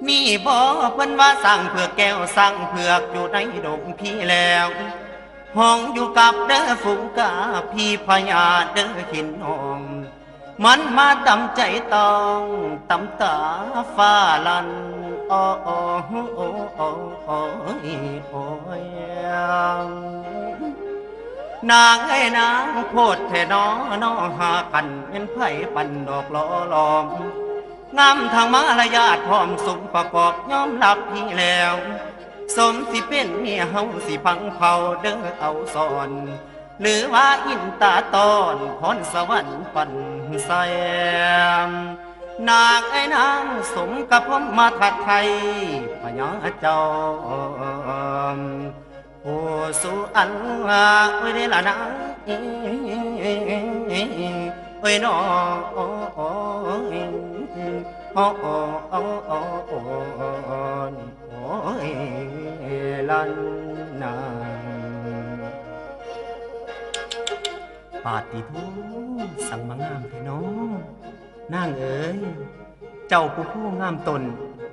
นี่บ่เพิ่นว่าสร้างเผือกแก้วสร้างเผือกอยู่ในดงพีแล้ว ห้องอยู่กับเด้อฝูงกาพีพญาเด้อเห็นน้อง มันมาตำใจต้องตำตาฟ้าลั่น อ้อ อ้อ อ้อ อ้อ อ้อย อ้อย นางเอ้ยนางโพธิ์แท้น้อ น้อหากันเป็นไผปันดอกหล่อหลอม งามทางมารยาทพร้อมสมประกอบยอมรับพี่แล้ว สมสิเป็นเมียเฮาสิพังเผาเด้อเอาสอน หรือว่าอินตาตอนพรสวรรค์ปันแซม นางไอ้นางสมกับพรหมทัตไทยพญาเจ้า ผู้สุอันลาไว้ได้ละนะ เอ้ยน้อ โอ้ย ลันนา ปาดติโธ่ สังมางามแท้น้อ นางเอ๋ย เจ้าผู้ผู้งามต้น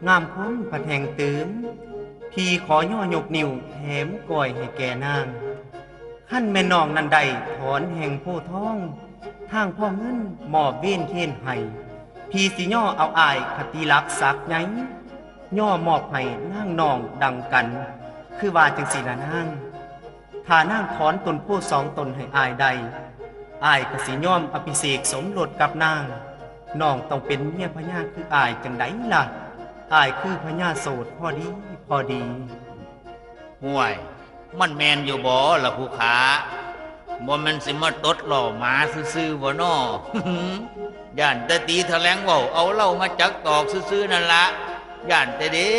งามคนผัดแห่งตื่ม พี่ขอย่อยกนิ้วแถมก้อยให้แก่นาง คันแม่น้องนั้นได้ถอนแห่งโพธิ์ทอง ทางพ่อเงินมอบเวียนเคนให้ พี่สิย่อเอาอ้ายคติรักสักไง ย่อมอบให้นางน้องดังกัน คือว่าจังสิละนาง ถ้านางถอนต้นโพธิ์สองต้นให้อ้ายได้ อ้ายก็สิยอมอภิเษกสมรสกับนาง น้องต้องเป็นเมียพญาคืออ้ายจั่งใดล่ะ อ้ายคือพญาโสดพอดีพอดี ห่วย มันแม่นอยู่บ่ล่ะผู้ข้า บ่แม่นสิมาตดล้อหมาซื่อๆบ่น้อ ย่านแต่ตีแถลงเว้าเอาเหล้ามาจักตอกซื่อๆนั่นละ ย่านแต่เด้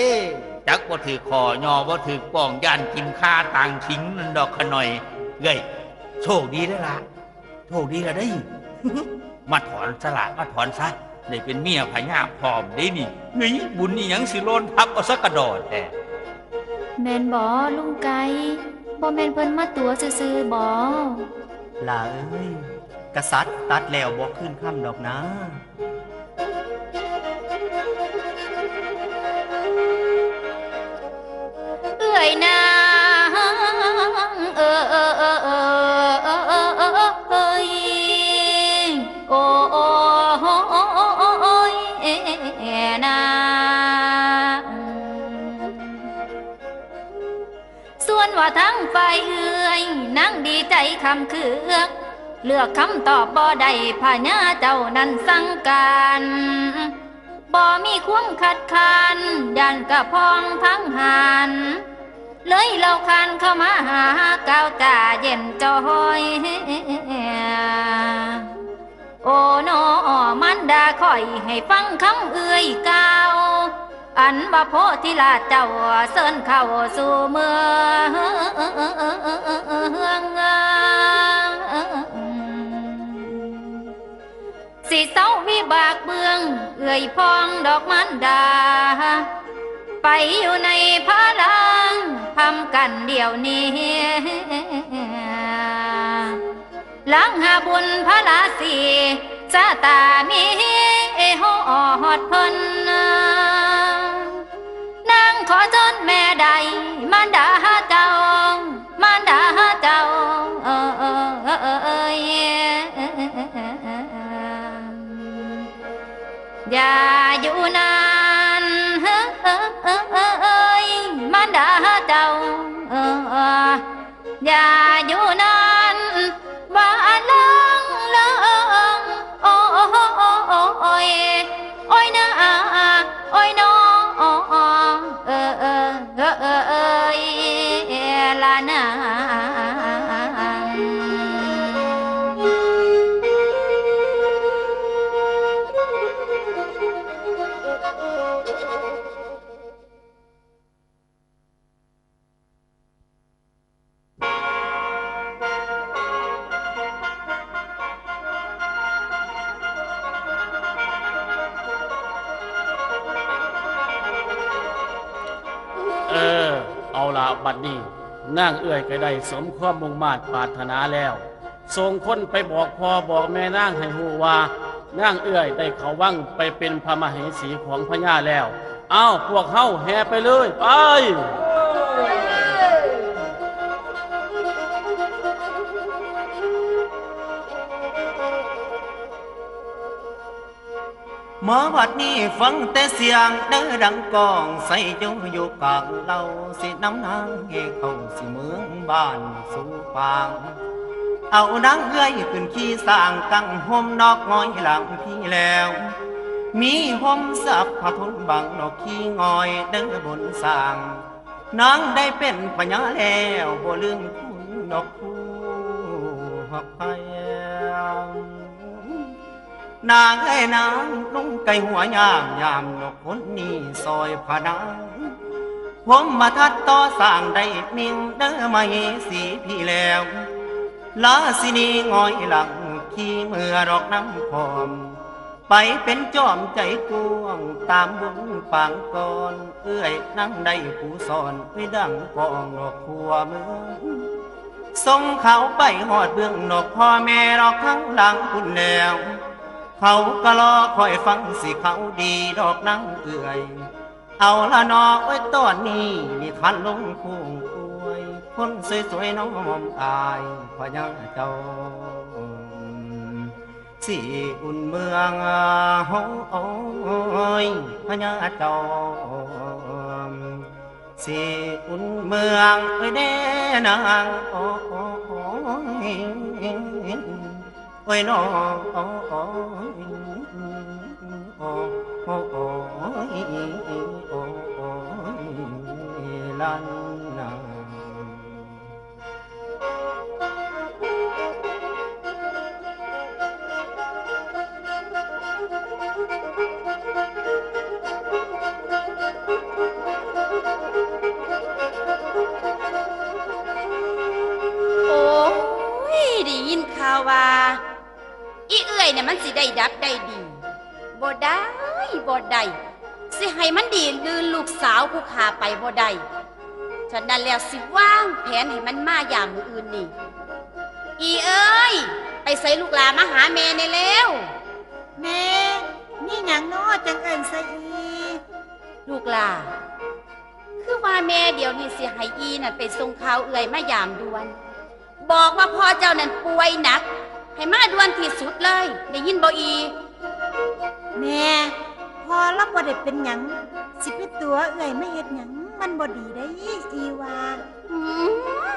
จักบ่ถืกข้อ ย่อบ่ถืกป้อง ย่านกินคาตางขิงนั่นดอกขะน้อย เอ้ย โชคดีเด้อละ โชคดีละเด้ มาถอนซะละ มาถอนซะ ได้เป็นเมียพญาพร้อมเด้นี่ เฮ้ย บุญอีหยังสิโลนพับเอาซะกะดอดแท้ แม่นบ่ลุงไก่ บ่แม่นเพิ่นมาตั๋วซื่อๆบ่ หล่าเอ้ย กษัตริย์ตัดแล้วบ่คืนคำดอกนะ เอื้อยนางเอ้ย โอ้ยนาง ส่วนว่าทางฝ่ายเอื้อยนางดีใจคำเคือง เลือกคำตอบบ่ได้พญาเจ้านั้นสั่งการ บ่มีความคัดค้าน ย่านกะพองพังหาน เลยเล่าขานเข้ามาหากล่าวจาเย็นจอย โอ้นอมารดาคอยให้ฟังคำเอื้อยกล่าว อันว่าโพธิราชเจ้าเชิญเข้าสู่เมือง สิเซาวิบากเบื้องเอื้อยพองดอกมารดา ไปอยู่ในพระลังพร้อมกันเดี๋ยวนี้ หลังหาบุญพระราศี ชะตามีฮอดเพิ่น นางขอเชิญแม่ได้มารดาเจ้า มารดาเจ้า เอ้ย อย่าอยู่นาน เอ้ย มารดาเจ้า อย่าอยู่นาน ว่าลองลอง โอ้ โอ้ย โอ้ยนะ โอ้ยนอ เออ เออ เออ เออ เอย ละนาง เออ เอาละบัดนี้ นางเอื้อยก็ได้สมความมุ่งมาดปรารถนาแล้ว ส่งคนไปบอกพ่อบอกแม่นางให้ฮู้ว่า นางเอื้อยได้เข้าวังไปเป็นพระมเหสีของพญาแล้ว เอ้า พวกเฮาแห่ไปเลย ไป มาบัดนี้ฟังแต่เสียงเด้อดังก้อง ใส่อยู่อยู่กลางเล่า สินำนางแห่เข้าสิเมืองบ้านสู่ปาง เอานางเอื้อยขึ้นขี่สร้าง กังห่มนอกงอยหลังพี่แล้ว มีห่มสับผ้าทุนบังนอกขี้งอยเด้อบนสร้าง นางได้เป็นพญาแล้ว บ่ลืมคุณนอกคู่ฮักไพ นางเอ้ยนาง ลุงไก่หัวยาม ยามนกคนนี้ซอยพระนาง ผมมาทัดต่อสร้างได้มิ่งเด้อมเหสีพี่แล้ว ราชินีงอยหลัง ขี่เมือดอกน้ำพร้อม ไปเป็นจอมใจกว้าง ตามบุญปางก่อน เอื้อยนางได้ผู้สอน วิดังกองนอกขัวเมือง ส่งเขาไปฮอดเบื้องนอกพ่อแม่ดอกทั้งหลังคุณแล้ว เขาก็รอคอยฟังสิเขาดีดอกนางเอื้อย เอาละนอโอ้ยตอนนี้นิทานลงโค้งอวย คนสวยๆน้อมอายพญาเจ้า สิอุ่นเมืองเฮาโอ้ยพญาเจ้า สิอุ่นเมืองไว้แน่นาง โอ้ย โอ้ยน้อง โอ้ย โอ้ย โอ้ย โอ้ย ล้านนา โอ้ย ได้ยินข่าวว่า อีเอื้อยเนี่ยมันสิได้ดับได้ดี บ่ได้ บ่ได้ สิให้มันดีลื่นลูกสาวผู้ข้าไปบ่ได้ ฉะนั้นแล้วสิวางแผนให้มันมายามมื้ออื่นนี่ อีเอ้ย ไปใส่ลูกหลามาหาแม่แน่แล้ว แม่ มีหยังน้อจังเอิ้นใส่อี ลูกหลา คือว่าแม่เดี๋ยวนี้สิให้อีนั่นไปส่งข่าวเอื้อยมายามด่วน บอกว่าพ่อเจ้านั่นป่วยหนัก ให้มาด่วนที่สุดเลย ได้ยินบ่อี แม่ พ่อเราบ่ได้เป็นหยัง สิไปตั๋วเอื้อยมาเฮ็ดหยัง มันบ่ดีได้อีว่า อืม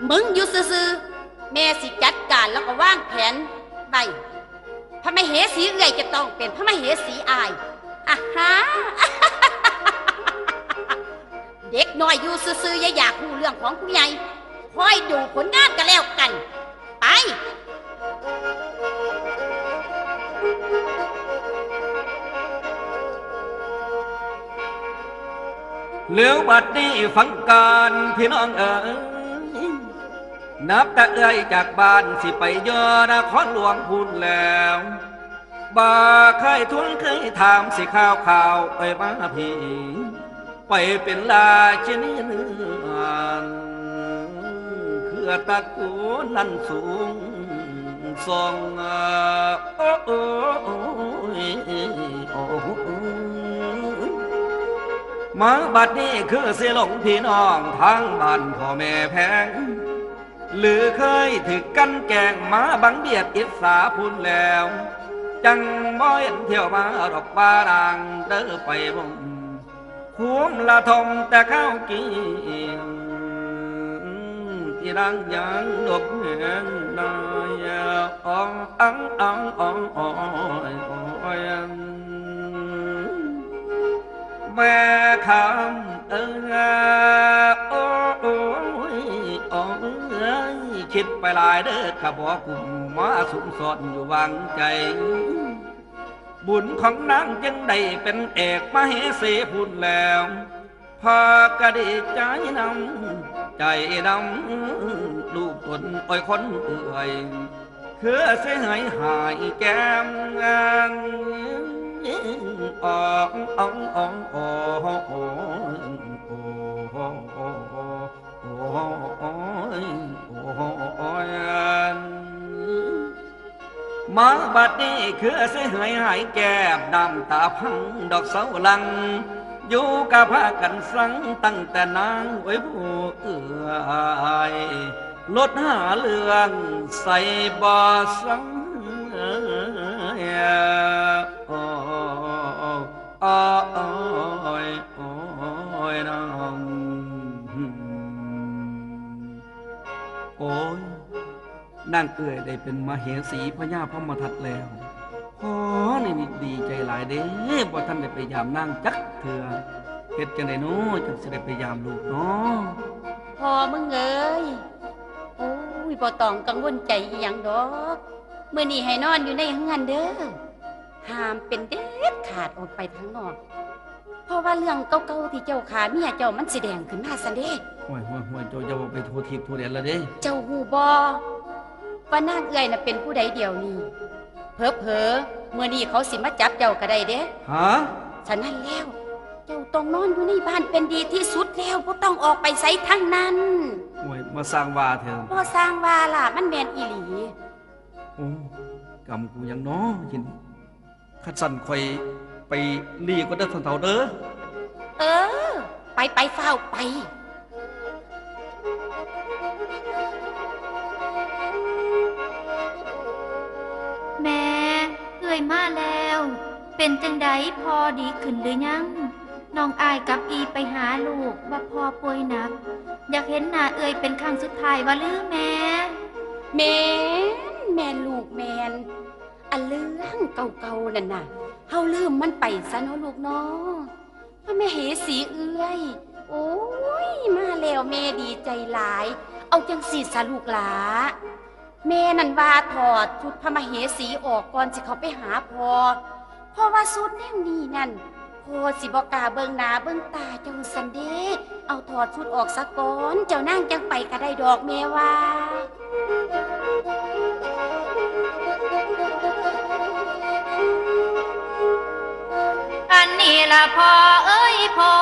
มึงอยู่ซื่อๆ แม่สิจัดการแล้วก็วางแผนไว้ พระมเหสีเอื้อยจะต้องเป็นพระมเหสีอ้าย อ่าฮะ เด็กน้อยอยู่ซื่อๆ อย่าอยากรู้เรื่องของผู้ใหญ่ คอยดูผลงานกันแล้วกัน ไป แล้วบัดนี้ฟังกันพี่น้องเอ๋ย นับแต่เอื้อยจากบ้านสิไปอยู่นครหลวงพู้นแล้ว บ่เคยทวงเคยถามสิข่าวข่าวเอ้ยมาพี่ ไปเป็นราชินีเนืองเครือตระกูลนั้นสูงส่ง โอ้ย โอ้ย มาบัดนี้คือสิหลงพี่น้องทางบ้านพ่อแม่แพง หรือเคยถือกันแกล้งมาบังเบียดอิจฉาพู้นแล้ว จังบ่เห็นเที่ยวมาดอกว่านางเด้อไปบ่ คุ้มละทมแต่ข้าวกิน อีนางยังดกแหงนาย อองอังอังอองออยออย แม่คำเอ้ย โอ้ย โอ้ย คิดไปหลายเด้อ ข้าบ่กุ้มมาสุมซ่อนอยู่วางใจ บุญของนางจึงได้เป็นเอกมเหสีพู้นแล้ว พอกะดีใจนำ ใจนำ ลูกตนอ้อยคนเอื่อย คือสิหายหายแก้มงาน ออกออกออกออกโอ้โอ้โอ้โอ้ยโอ้ย มาบัดนี้คือสิเหยหายแก้ม น้ำตาพังดอกเศร้าหลัง อยู่กะพากันสั่งตั้งแต่นางไว้ผู้เอื้อย ลดหาเรื่องใส่บ่สั่ง โอ้ โอ้ย โอ้ยน้อง โอ้ย นางเอื้อยได้เป็นมเหสีพญาพรหมทัตแล้ว พ่อนี่ดีใจหลายเด้ บ่ทันได้ไปยามนางจักเทื่อ เฮ็ดจั่งใดน้อ จั่งสิได้ไปยามลูกน้อ พ่อมึงเอ้ย โอ้ย บ่ต้องกังวลใจอีหยังดอก มื้อนี้ให้นอนอยู่ในเฮือนเด้อ ห้ามเป็นเด็ดขาดออกไปทางนอก เพราะว่าเรื่องเก่าๆที่เจ้าฆ่าเมียเจ้ามันสิแดงขึ้นมาซั้นเด้ โอ้ย โอ้ย โอ้ย เจ้าอย่าเว้าไปทั่วทิพย์ทั่วแดนละเด้ เจ้าฮู้บ่ ว่านางเอื้อยน่ะเป็นผู้ใดเดี๋ยวนี้ เผลอๆ มื้อนี้เขาสิมาจับเจ้าก็ได้เด้ ฮะ ฉะนั้นแล้ว เจ้าต้องนอนอยู่ในบ้านเป็นดีที่สุดแล้ว บ่ต้องออกไปไสทั้งนั้น โอ้ย มาสร้างว่าแท้ บ่สร้างว่าล่ะ มันแม่นอีหลี โอ้ กรรมกูหยังน้อ คันซั้นข้อยไปหลีก่อนเด้อท่านเฒ่าเด้อ เออ ไปไป ฟ้าวไป แม่ เอื้อยมาแล้ว เป็นจั่งใดพ่อดีขึ้นหรือยัง น้องอ้ายกับอีไปหาลูกว่าพ่อป่วยหนัก อยากเห็นหน้าเอื้อยเป็นครั้งสุดท้ายว่าลือแม่ แม่น แม่นลูกแม่น อันเรื่องเก่าๆนั่นน่ะ เฮาลืมมันไปซะเนาะลูกเนาะ พระมเหสีเอื้อย โอ้ย มาแล้วแม่ดีใจหลาย เอาจังสิสะลูกหลา แม่นั่นว่าถอดชุดพระมเหสีออกก่อนสิเข้าไปหาพ่อ เพราะว่าชุดแนวนี้นั่น พ่อสิบ่กล้าเบิ่งหน้าเบิ่งตาเจ้าซั้นเด้ เอาถอดชุดออกซะก่อน เจ้านางจั่งไปก็ได้ดอกแม่ว่า อันนี้ละพ่อเอ้ยพ่อ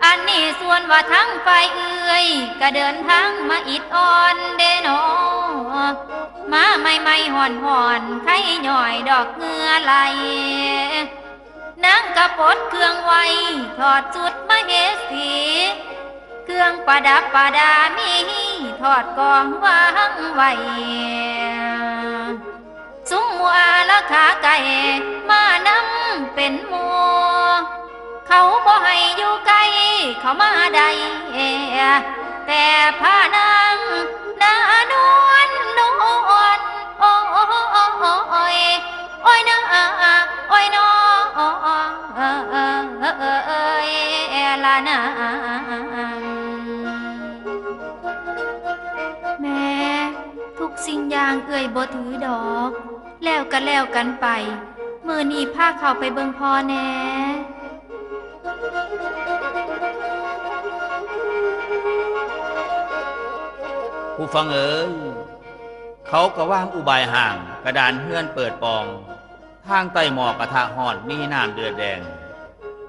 อันนี้ส่วนว่าทางฝ่ายเอื้อยก็เดินทางมาอิดอ่อนเด้น้อ มาใหม่ๆฮ้อนๆ ไข้ย่อยดอกเหงื่อไหล นางกะปลดเครื่องไว้ ถอดชุดมเหสี เครื่องประดับประดามี ถอดกองวางไว้ ซุมหมู่อารักขาไก่ มานำเป็นหมู่ เขาบ่ให้อยู่ใกล้ เขามาได้ แต่พานางนานวลนวล โอ้ย โอ้ยนะ โอ้ยนอ เอ้ยละนาง แม่ ทุกสิ่งอย่างเอื้อยบ่ถือดอก แล้วก็แล้วกันไป มื้อนี้พาเข้าไปเบิ่งพ่อแหน่ ผู้ฟังเอ๋ย เขาก็วางอุบายห้าง กระดานเฮือนเปิดป่อง ทางใต้หม้อกระทะฮ้อนมีน้ำเดือดแดง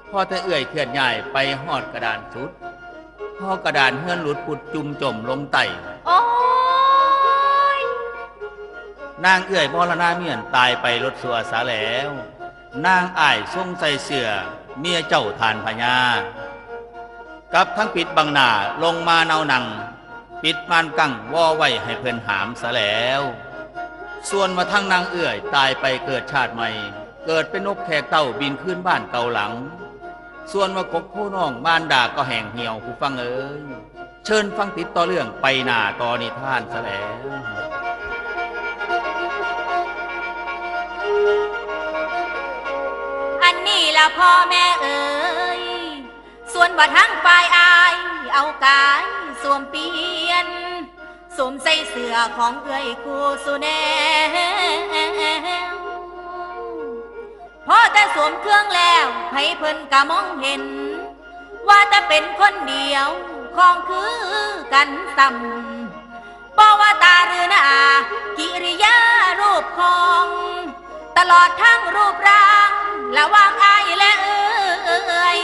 พอแต่เอื้อยเคลื่อนย้ายไปฮอดกระดานสุด พอกระดานเฮือนหลุดปุดจุ่มจมลงใต้ โอ้ย นางเอื้อยมรณาเมียนตายไปลดสั่วสาแล้ว นางอ้ายทรงใส่เสื้อเมียเจ้าทานพญา กับทั้งปิดบังหน้าลงมาเนานัง ปิดม่านกั้งวอไว้ให้เพิ่นหามซะแล้ว ส่วนว่าทั้งนางเอื้อยตายไปเกิดชาติใหม่ เกิดเป็นนกแขกเต้าบินคืนบ้านเก่าหลัง ส่วนว่ากกโพน้องมารดาก็แห้งเหี่ยวผู้ฟังเอ๋ย เชิญฟังติดต่อเรื่องไปหน้าต่อนิทานซะแล้ว อันนี้ละพ่อแม่เอ๋ย ส่วนว่าทางฝ่ายอ้ายเอากายสวมเปลี่ยน สวมใส่เสื้อของเอื้อยคู่สุแนว พอแต่สวมเครื่องแล้ว ไผเพิ่นก็มองเห็น ว่าแต่เป็นคนเดียวของคือกันซ้ำ บ่ว่าตาหรือหน้า กิริยารูปของ ตลอดทั้งรูปร่าง ระหว่างอ้ายและเอื้อย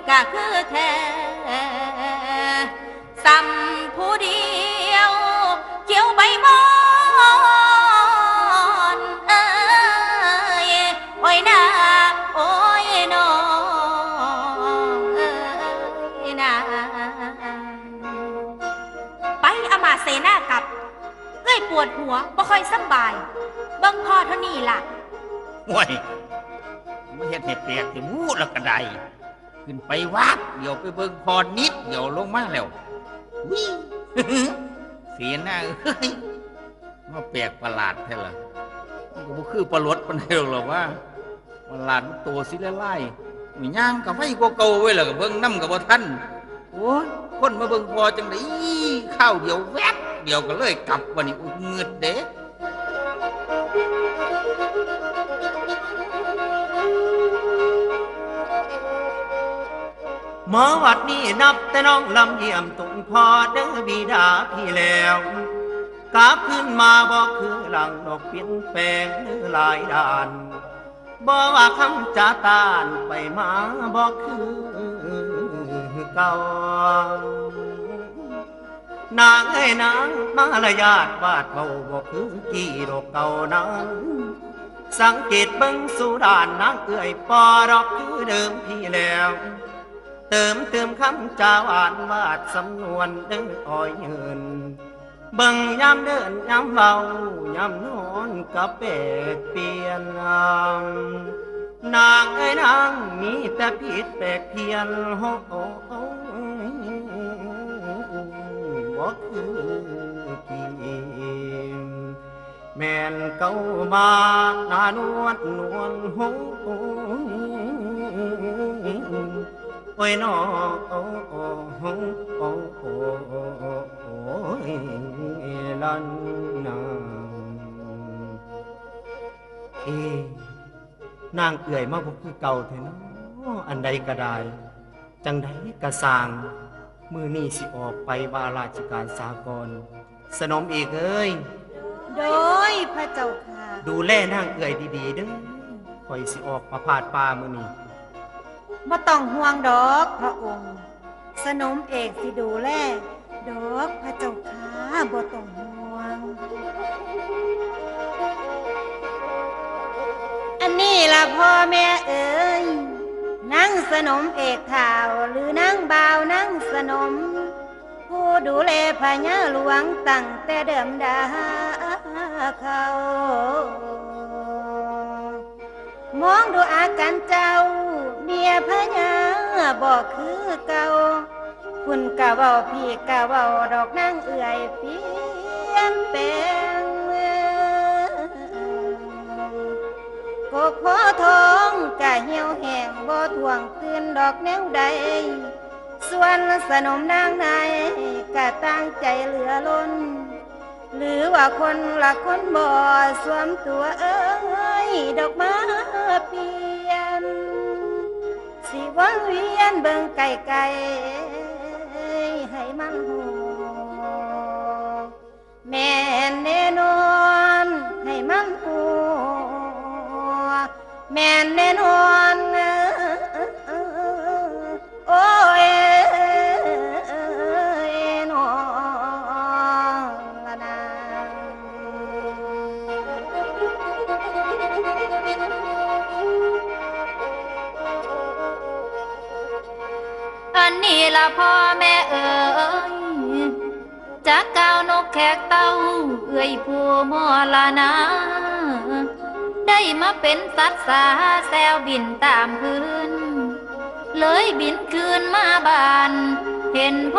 ก็คือแท้ ซ้ำผู้เดียว เขียวใบมอน เอ้ย โอ้ยนา โอ้ยนอ เอ้ยนา ไปอำมาตย์เสนากลับ เอื้อยปวดหัว บ่ค่อยสำบาย เบิ่งพ่อเท่านี้ล่ะ โอ้ย มาเฮ็ดให้แปลกแท้บู้ แล้วก็ได้ ขึ้นไปวับเดียว ไปเบิ่งพ่อนิดเดียวลงมาแล้ว วิ เสนาเอ้ย มาแปลกประหลาดแท้ล่ะ มันก็บ่คือปลาหลดปานใดดอกล่ะว่า ประหลาดมันโตสีลายๆ ย่างก็ไวกว่าเก่าเว้ย แล้วก็เบิ่งนำก็บ่ทัน โอ้ย คนมาเบิ่งพ่อจังได๋ คราวเดียวแวบเดียวก็เลยกลับ บัดนี้ โอ้ย งึดเด้ มาวัดนี้นับแต่น้องลำเยี่ยมตุงพ่อเด้อบิดาพี่แล้ว กลับคืนมาบ่คือหลังนกบินแปลงหรือหลายด้าน บ่ว่าคำจาต้านไปมาบ่คือเก่า นางเอ้ยนางมารยาทบาดเบาบ่คือกี่ดอกเก่านั้น สังเกตเบิ่งสู่ด้านนางเอื้อยปอดอกคือเดิมพี่แล้ว เติมเติมคำจาหวานวาดสำนวนเด้ออ้อยยืน เบิ่งยามเดินยามเว้ายามนอนก็แปลกเปลี่ยน นางเอ้ยนางมีแต่ผิดแปลกเพี้ยน โฮ โอ้ โอ้ บ่คือกี่ แม่นเก่ามาหน้านวลนวล โฮ โอ้ยน้อ โอ้ โอ้ โฮ โอ้ โอ้ โอ้ โอ้ยลันนา เอ๊ะ นางเอื้อยมาบ่คือเก่าแท้น้อ อันใดก็ได้ จั่งใดก็ซ่าง มื้อนี้สิออกไปว่าราชการสากล สนมเอกเอ้ย โดยพระเจ้าค่ะ ดูแลนางเอื้อยดีๆ เด้อ ข้อยสิออกประพาสป่ามื้อนี้ บ่ต้องห่วงดอกพระองค์ สนมเอกสิดูแลดอกพระเจ้าค่ะ บ่ต้องห่วง อันนี้ล่ะพ่อแม่เอ๋ย นางสนมเอกท้าว หรือนางบ่าวนางสนม ผู้ดูแลพญาหลวงตั้งแต่เดิมดาเขา มองดูอาการเจ้า เมียพญาบ่คือเก่า คุณกะเว้าพี่กะเว้าดอกนางเอื้อยเปลี่ยนแปลง กกโพธิ์ทองกะเหี่ยวแห้งบ่ท่วงตื่นดอกแนวใด ส่วนสนมนางในกะตั้งใจเหลือล้น หรือว่าคนละคนบ่สวมตัวเอ้ย ดอกมาเปลี่ยน สิวนเวียนเบิ่งไกลๆ ให้มันฮู้ แม่นแน่นอนให้มันฮู้ แม่นแน่นอน โอ้ย น้องละนา อันนี้ละพ่อแม่เอ๋ย จากกล่าวนกแขกเต้า เอื้อยผู้มรณา ได้มาเป็นสัตว์สาแซวบินตามพื้น เลยบินคืนมาบ้าน เห็นโพ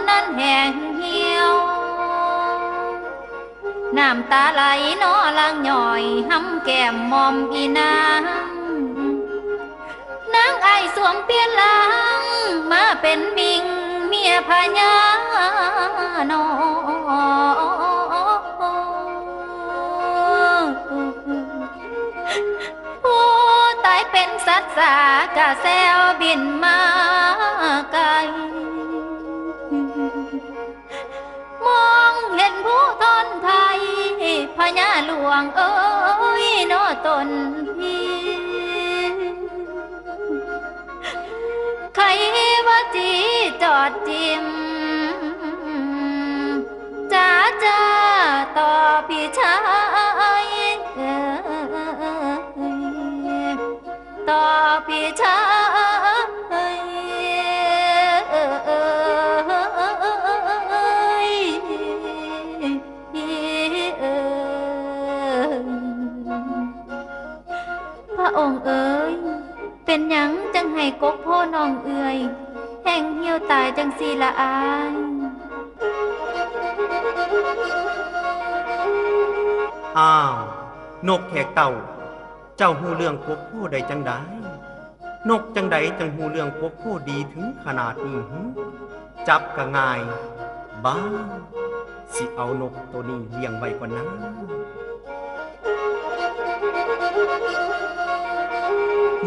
นั้นแห้งเหี่ยว น้ำตาไหลนอหลั่งย้อย หำแก้มหม่อมอีนาง นางอ้ายสวมเปลี่ยนร่าง มาเป็นมิ่งเมียพญาน้อย โอ้ ตายเป็นสัตว์สากะแซวบินมาไกล มองเห็นผู้ทนไทย พญาหลวงเอ้ยนอตนพี่ ใครว่าจีจอดจิม จ้าจ้าต่อพี่ชาย ต่อพี่ชาย พระองค์เอ๋ย เป็นหยังจั่งให้กกโพธิ์น้องเอื้อย แห้งเหี่ยวตายจั่งซี้ละอ้าย อ้าว นกแขกเต้า เจ้าฮู้เรื่องกกโพธิ์ได้จั่งใด นกจั่งใดจั่งฮู้เรื่องกกโพธิ์ดีถึงขนาดนี้หึ จับกะง่าย บ้า สิเอานกโตนี้เลี้ยงไว้ก่อนนา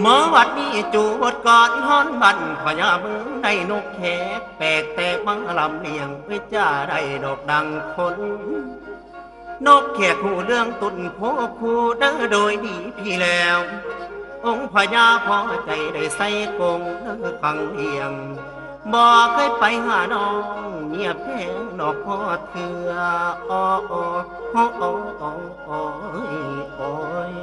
เมื่อบัดนี้จูดก่อนฮ้อนบั้นพญาเมืองได้นกแขกแปลกแต่มาลำเลียง ไว้จ้าได้ดอกดังคน นกแขกฮู้เรื่องต้นโพธิ์คู่เด้อโดยดีพี่แล้ว องค์พญาพอใจได้ใส่กรงเด้อขังเลี้ยง บ่เคยไปหาน้องเมียแพงดอกพอเทื่อ อ้อ อ้อ อ้อ อ้อ อ้อ อ้อย อ้อย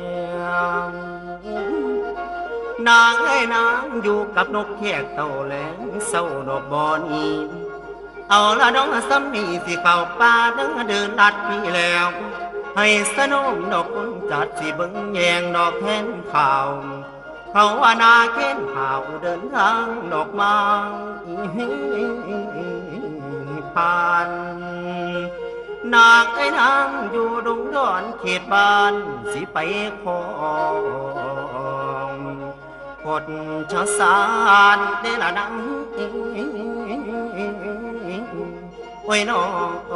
นางเอ้ยนางอยู่กับนกแขกเต้าแลงเศร้าดอกบ่นี้ เอาละน้องซ้ำนี่สิเข้าป่าเด้อเดินลัดพี่แล้ว ให้สนมดอกคนจัดสิเบิ่งแยงดอกแทนข่าว เขาว่านาเข็นหาวเดินทางดอกไม้ผ่าน นางเอ้ยนางอยู่ดงดอนเขตบ้านสิไปของ พดชะสานเด้อละนาง โอ้ยน้อง โ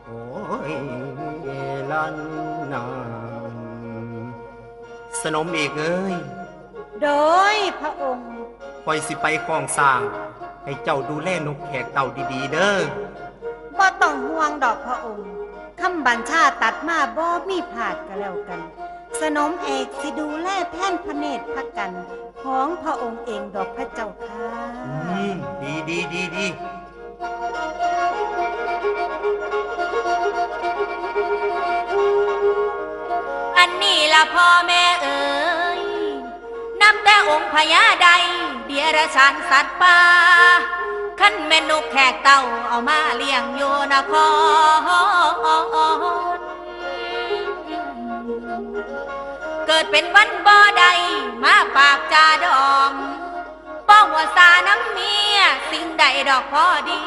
อ้ยลันนาน สนมเอกเอ้ย โดยพระองค์ ข้อยสิไปคองสร้าง ให้เจ้าดูแลนกแขกเต้าดีๆ เด้อ บ่ต้องห่วงดอกพระองค์ คำบัญชาตัดมาบ่มีพลาดก็แล้วกัน สนมเอกสิดูแลแทนพระเนตรพระกันของพระองค์เองดอกพระเจ้าค่ะ อืม ดีดีดีดี อันนี้ละพ่อแม่เอ๋ย นับแต่องค์พญาใด เดียรฉานสัตว์ป่า คันแม่นนกแขกเต้าเอามาเลี้ยงอยู่นคร เกิดเป็นวันบ่ได้มาปากจาดอง บ่หัวสาน้ำเมียสิ่งใดดอกพอดี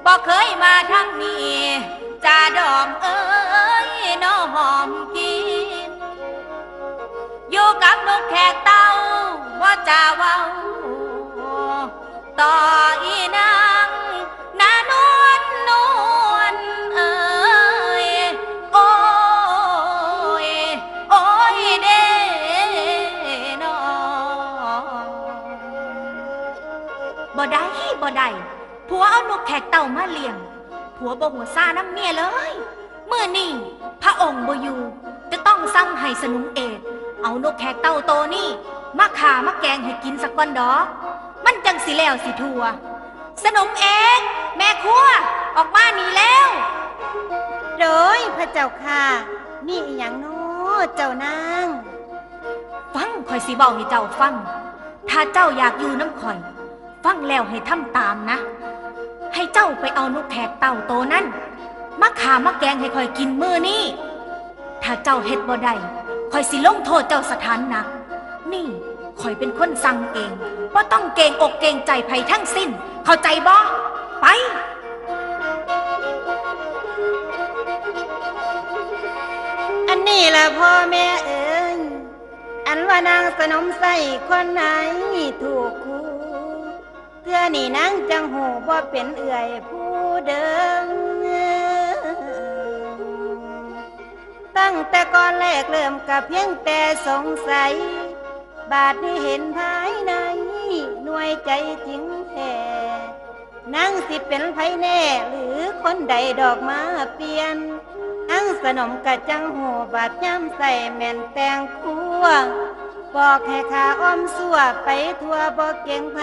บ่เคยมาทางนี้ จาดองเอ้ยน้อหอมกิน อยู่กับนกแขกเต้าบ่จาเว้า ต่ออีนางนานวลนวลเอ้ย โอ้ย โอ้ยเด้นอ บ่ได้ บ่ได้ ผัวเอานกแขกเต้ามาเลี้ยง ผัวบ่หัวซ่าน้ำเมียเลย มื้อนี้พระองค์บ่อยู่ จะต้องสั่งให้สนมเอก เอานกแขกเต้าโตนี้ มาฆ่ามาแกงให้กินสักก่อนดอก มันจังสิแล้วสิทั่ว สนมเอก แม่ครัว ออกมานี่แล้ว โดยพระเจ้าค่ะ มีอีหยังน้อเจ้านาง ฟังข้อยสิเว้าให้เจ้าฟัง ถ้าเจ้าอยากอยู่นำข้อย ฟังแล้วให้ทำตามนะ ให้เจ้าไปเอานกแขกเต้าโตนั้น มาฆ่ามาแกงให้ข้อยกินมื้อนี้ ถ้าเจ้าเฮ็ดบ่ได้ ข้อยสิลงโทษเจ้าสถานหนัก นี่ข้อยเป็นคนสั่งเอง บ่ต้องเกรงอกเกรงใจไผทั้งสิ้น เข้าใจบ่ ไป อันนี้ล่ะพ่อแม่เอ๋ย อันว่านางสนมใส่คนไหนถูกคู่ เทื่อนี้นางจังหูบ่เป็นเอื้อยผู้เดิม ตั้งแต่ก่อนแรกเริ่มก็เพียงแต่สงสัย บาดนี้เห็นภายในหน่วยใจจริงแท้ นางสิเป็นไผแน่ หรือคนใดดอกมาเปลี่ยน นางสนมกะจังหูบาดยามใส่แม่นแต่งครัว บอกให้ข้าอ้อมสั่วไปทั่วบ่เกรงไผ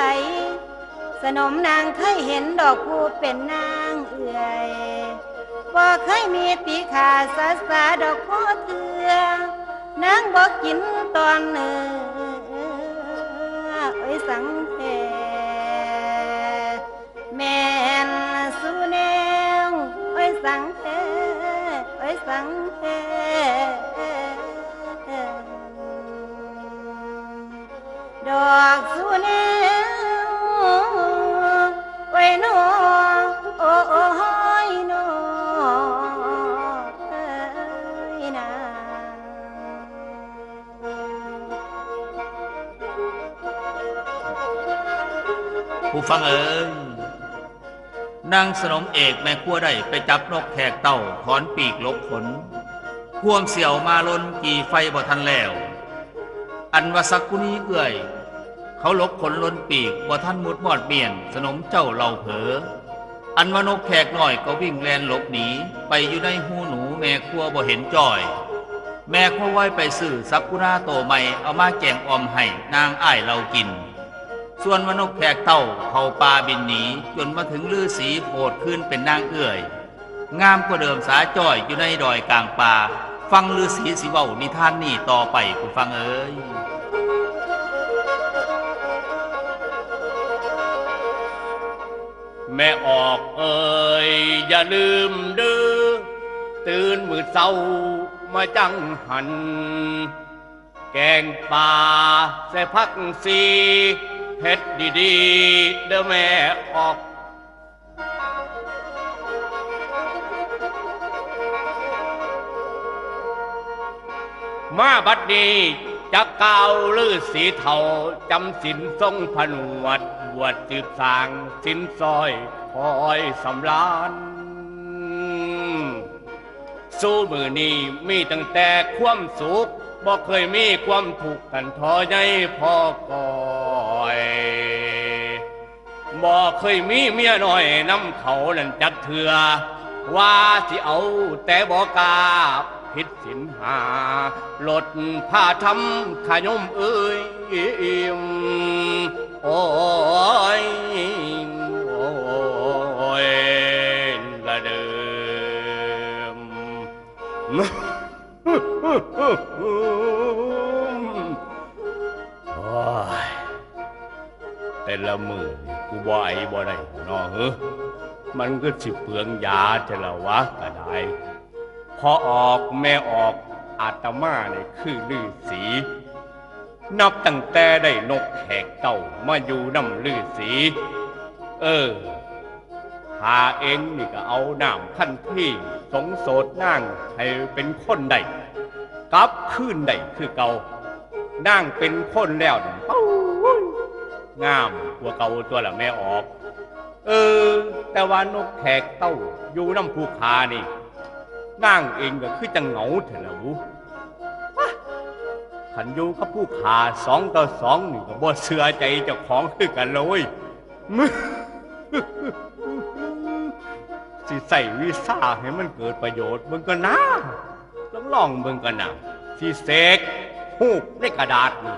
สนมนางเคยเห็นดอกผู้เป็นนางเอื้อย บ่เคยมีติขาสาสาดอกผู้เทื่อ นางบ่กินตอนเนื้อ โอ้ยสังแท้ แม่นสุแนว โอ้ยสังแท้ โอ้ยสังแท้ ดอกสุแนว โอ้ยนอ โอ้ โอ้ยนอ เอ้ยนา ผู้ฟังเอ๋ย นางสนมเอกแม่ครัวได้ไปจับนกแขกเต้าถอนปีกหลบขน ความเสียวมาลนกี่ไฟบ่ทันแล้ว อันว่าสักกุนีเอื้อย เขาหลบขนลนปีกบ่ทันมุดมอดเมียน สนมเจ้าเล่าเผลอ อันว่านกแขกน้อยก็วิ่งแล่นหลบหนี ไปอยู่ในหูหนูแม่ครัวบ่เห็นจ้อย แม่ครัวไวไปซื้อสักกุนาโตใหม่เอามาแกงอ่อมให้นางอ้ายเล่ากิน ส่วนว่านกแขกเต้าเข้าป่าบินหนี จนมาถึงฤๅษีโผดคืนเป็นนางเอื้อย งามกว่าเดิมสาจ้อยอยู่ในดอยกลางป่า ฟังฤๅษีสิเว้านิทานนี้ต่อไปผู้ฟังเอ๋ย แม่ออกเอ๋ยอย่าลืมเด้อ ตื่นมื้อเช้ามาจั่งหัน แกงป่าใส่ผักซี เฮ็ดดีๆ เด้อแม่ออก มาบัดนี้จักกล่าวฤๅษีเฒ่า จำศีลทรงผนวด บวชสืบสร้างศีลซอยคอยสำราญ สู่มื้อนี้มีตั้งแต่ความสุข บ่เคยมีความทุกข์ ท่านทอใหญ่พอก่อย บ่เคยมีเมียน้อยนำเขานั้นจักเทื่อ ว่าสิเอาแต่บ่กล้า ผิดศีลห้า ลดพระธรรมขยมเอ้ย โอ้ย โอ้ย ละเดิม โอ้ย แต่ละมื้อนี่กูบ่ไอบ่ได้เนาะ เฮ้อ มันก็สิเปลืองยาแต่ละวะก็ได้ พอออกแม่ออก อาตมาเนี่ยคือฤๅษี นับตั้งแต่ได้นกแขกเต้ามาอยู่นำฤๅษี เออ ข้าเองนี่ก็เอาน้ำคันธีสงโสดนางให้เป็นคนได้ กลับคืนได้คือเก่า นางเป็นคนแล้วนี่ โอ้ย งามกว่าเก่าตัวละแม่ออก เออ แต่ว่านกแขกเต้าอยู่นำผู้ข้านี่ นางเองก็คือจั่งเหงาแท้ละบุ คันอยู่กับผู้ข้าสองต่อสองนี่ก็บ่เชื่อใจเจ้าของคือกันละเว้ย สิใช้วิชาให้มันเกิดประโยชน์เบิ่งก่อนนะ ลองลองเบิ่งก่อนนะ สิเสกรูปในกระดาษนี่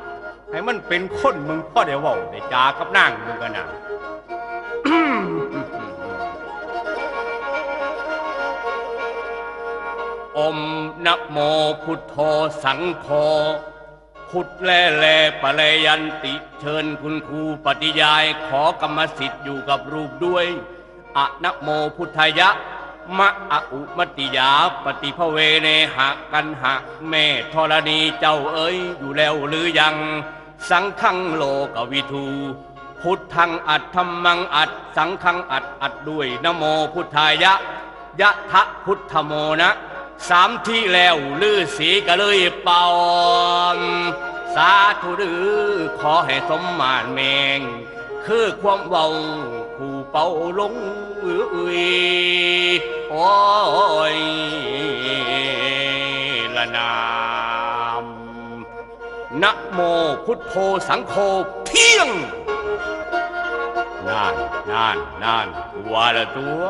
ให้มันเป็นคนเบิ่ง พอได้เว้าได้จากับนางเบิ่งก่อนนะ โอมนะโมพุทโธสังโฆ พุทธแลแลปะเลยันติ เชิญคุณครูปฏิญาณ ขอกรรมสิทธิ์อยู่กับรูปด้วย อะนะโมพุทธายะ มะอะอุมัตติยา ปฏิภเวเนหะ กันหะ แม่ธรณีเจ้าเอ๋ย อยู่แล้วหรือยัง สังฆังโลกวิทู พุทธังอัด ธัมมังอัด สังฆังอัด อัดด้วยนะโมพุทธายะ ยะทะพุทธโมนะ สามทีแล้วฤๅษีก็เลยเป่า สาธุเด้อ ขอให้สมมาตรแม่ง คือความเว้าผู้เป่าลง เอ้ย โอ้ย ละนาม นะโมพุทโธสังโฆ เพียง นั่น นั่น นั่น ว่าละตัว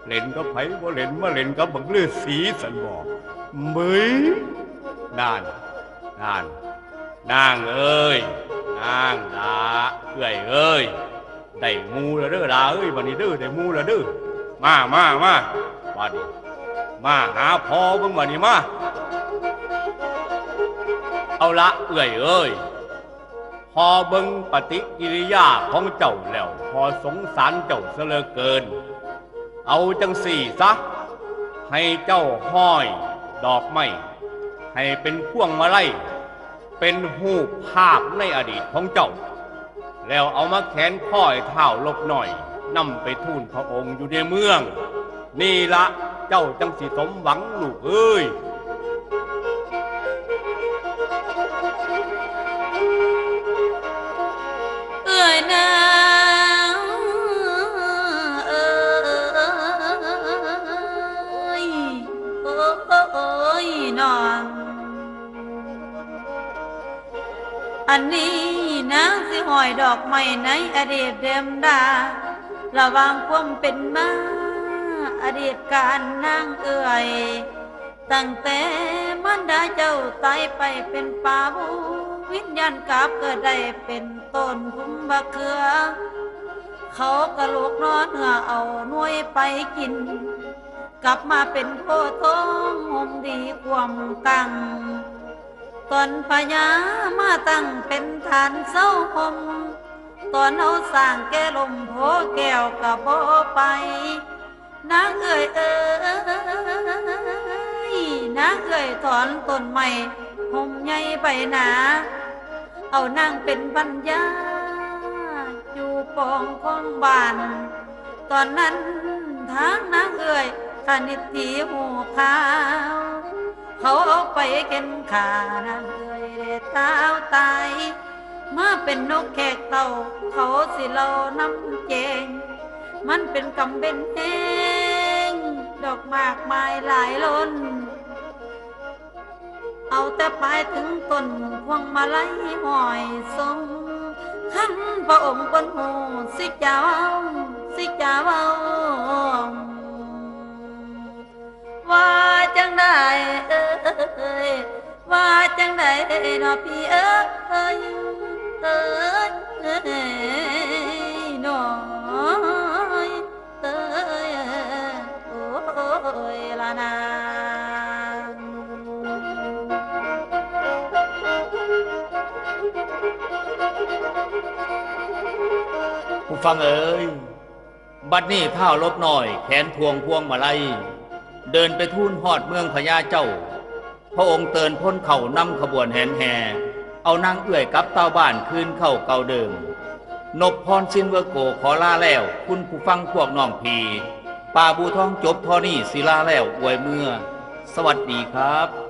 เล่นกับไผบ่เล่น มาเล่นกับบักฤๅษีสันบ่ เบ้ย นั่น นั่น นางเอ้ย นางหล้า เอื้อยเอ้ย ได้หมู่แล้วเด้อหล้าเอ้ย บัดนี้เด้อ ได้หมู่แล้วเด้อ มา มา มา บัดนี้ มาหาพ่อเบิ่งบัดนี้มา เอาละเอื้อยเอ้ย พ่อเบิ่งปฏิกิริยาของเจ้าแล้ว พ่อสงสารเจ้าซะเหลือเกิน เอาจั่งซี้ซะ ให้เจ้าห้อยดอกไม้ ให้เป็นพวงมาลัย เป็นรูปภาพในอดีตของเจ้า แล้วเอามาแขวนคอให้ท้าวลบน้อย นำไปทูลพระองค์อยู่ในเมือง นี่ละเจ้าจั่งสิสมหวังลูกเอ้ย เอื้อยนางเอ้ย โอ้ยนอน อันนี้นางสิห้อยดอกไม้ในอดีตเดิมดา ระหว่างความเป็นมาอดีตการนางเอื้อย ตั้งแต่มารดาเจ้าตายไปเป็นป่าบูวิญญาณกลับเกิดได้เป็นต้นพุมบะเขือ เขากะลูกนอนเหือเอาหน่วยไปกิน กลับมาเป็นโพธิ์ทองห่มดีความตั้ง ตอนพญามาตั้งเป็นฐานเสาห่ม ตอนเอาสร้างแก่ลมโพแก้วกะบ่ไป นางเอื้อยเอ้ย นางเอื้อยถอนต้นไม้ห่มใหญ่ไปหนา เอานางเป็นพันยา อยู่ปองของบ้าน ตอนนั้นทางนางเอื้อยคณิตถีหูข่าว เขาเอาไปเข็นฆ่านางเอื้อยได้เต้าตาย มาเป็นนกแขกเต้า เขาสิเล่าน้ำแจง มันเป็นกรรมเป็นแฮง ดอกมากมายหลายล้น เอาแต่ปลายถึงต้นพวงมาลัยห้อยทรง คันพระองค์เพิ่นฮู้สิจะเว้า สิจะเว้า ว่าจั่งใดเอ้ย ว่าจั่งใดเนาะพี่เอ้ย เอ้ย เอ้ย น้อย เอ้ย โอ้ยละนาง ผู้ฟังเอ๋ย บัดนี้ท้าวลบน้อยแขนพวงพวงมาลัย เดินไปทูลฮอดเมืองพญาเจ้า พระองค์เตินพลเข้านำขบวนแหนแห่ เอานางเอื้อยกับเต้าบ้านคืนเข้าเก่าเดิม นพพรซินเวอร์โกขอลาแล้ว คุณผู้ฟังพวกน้องพี่ ป่าบูทองจบเท่านี้สิลาแล้วอวยเมือ สวัสดีครับ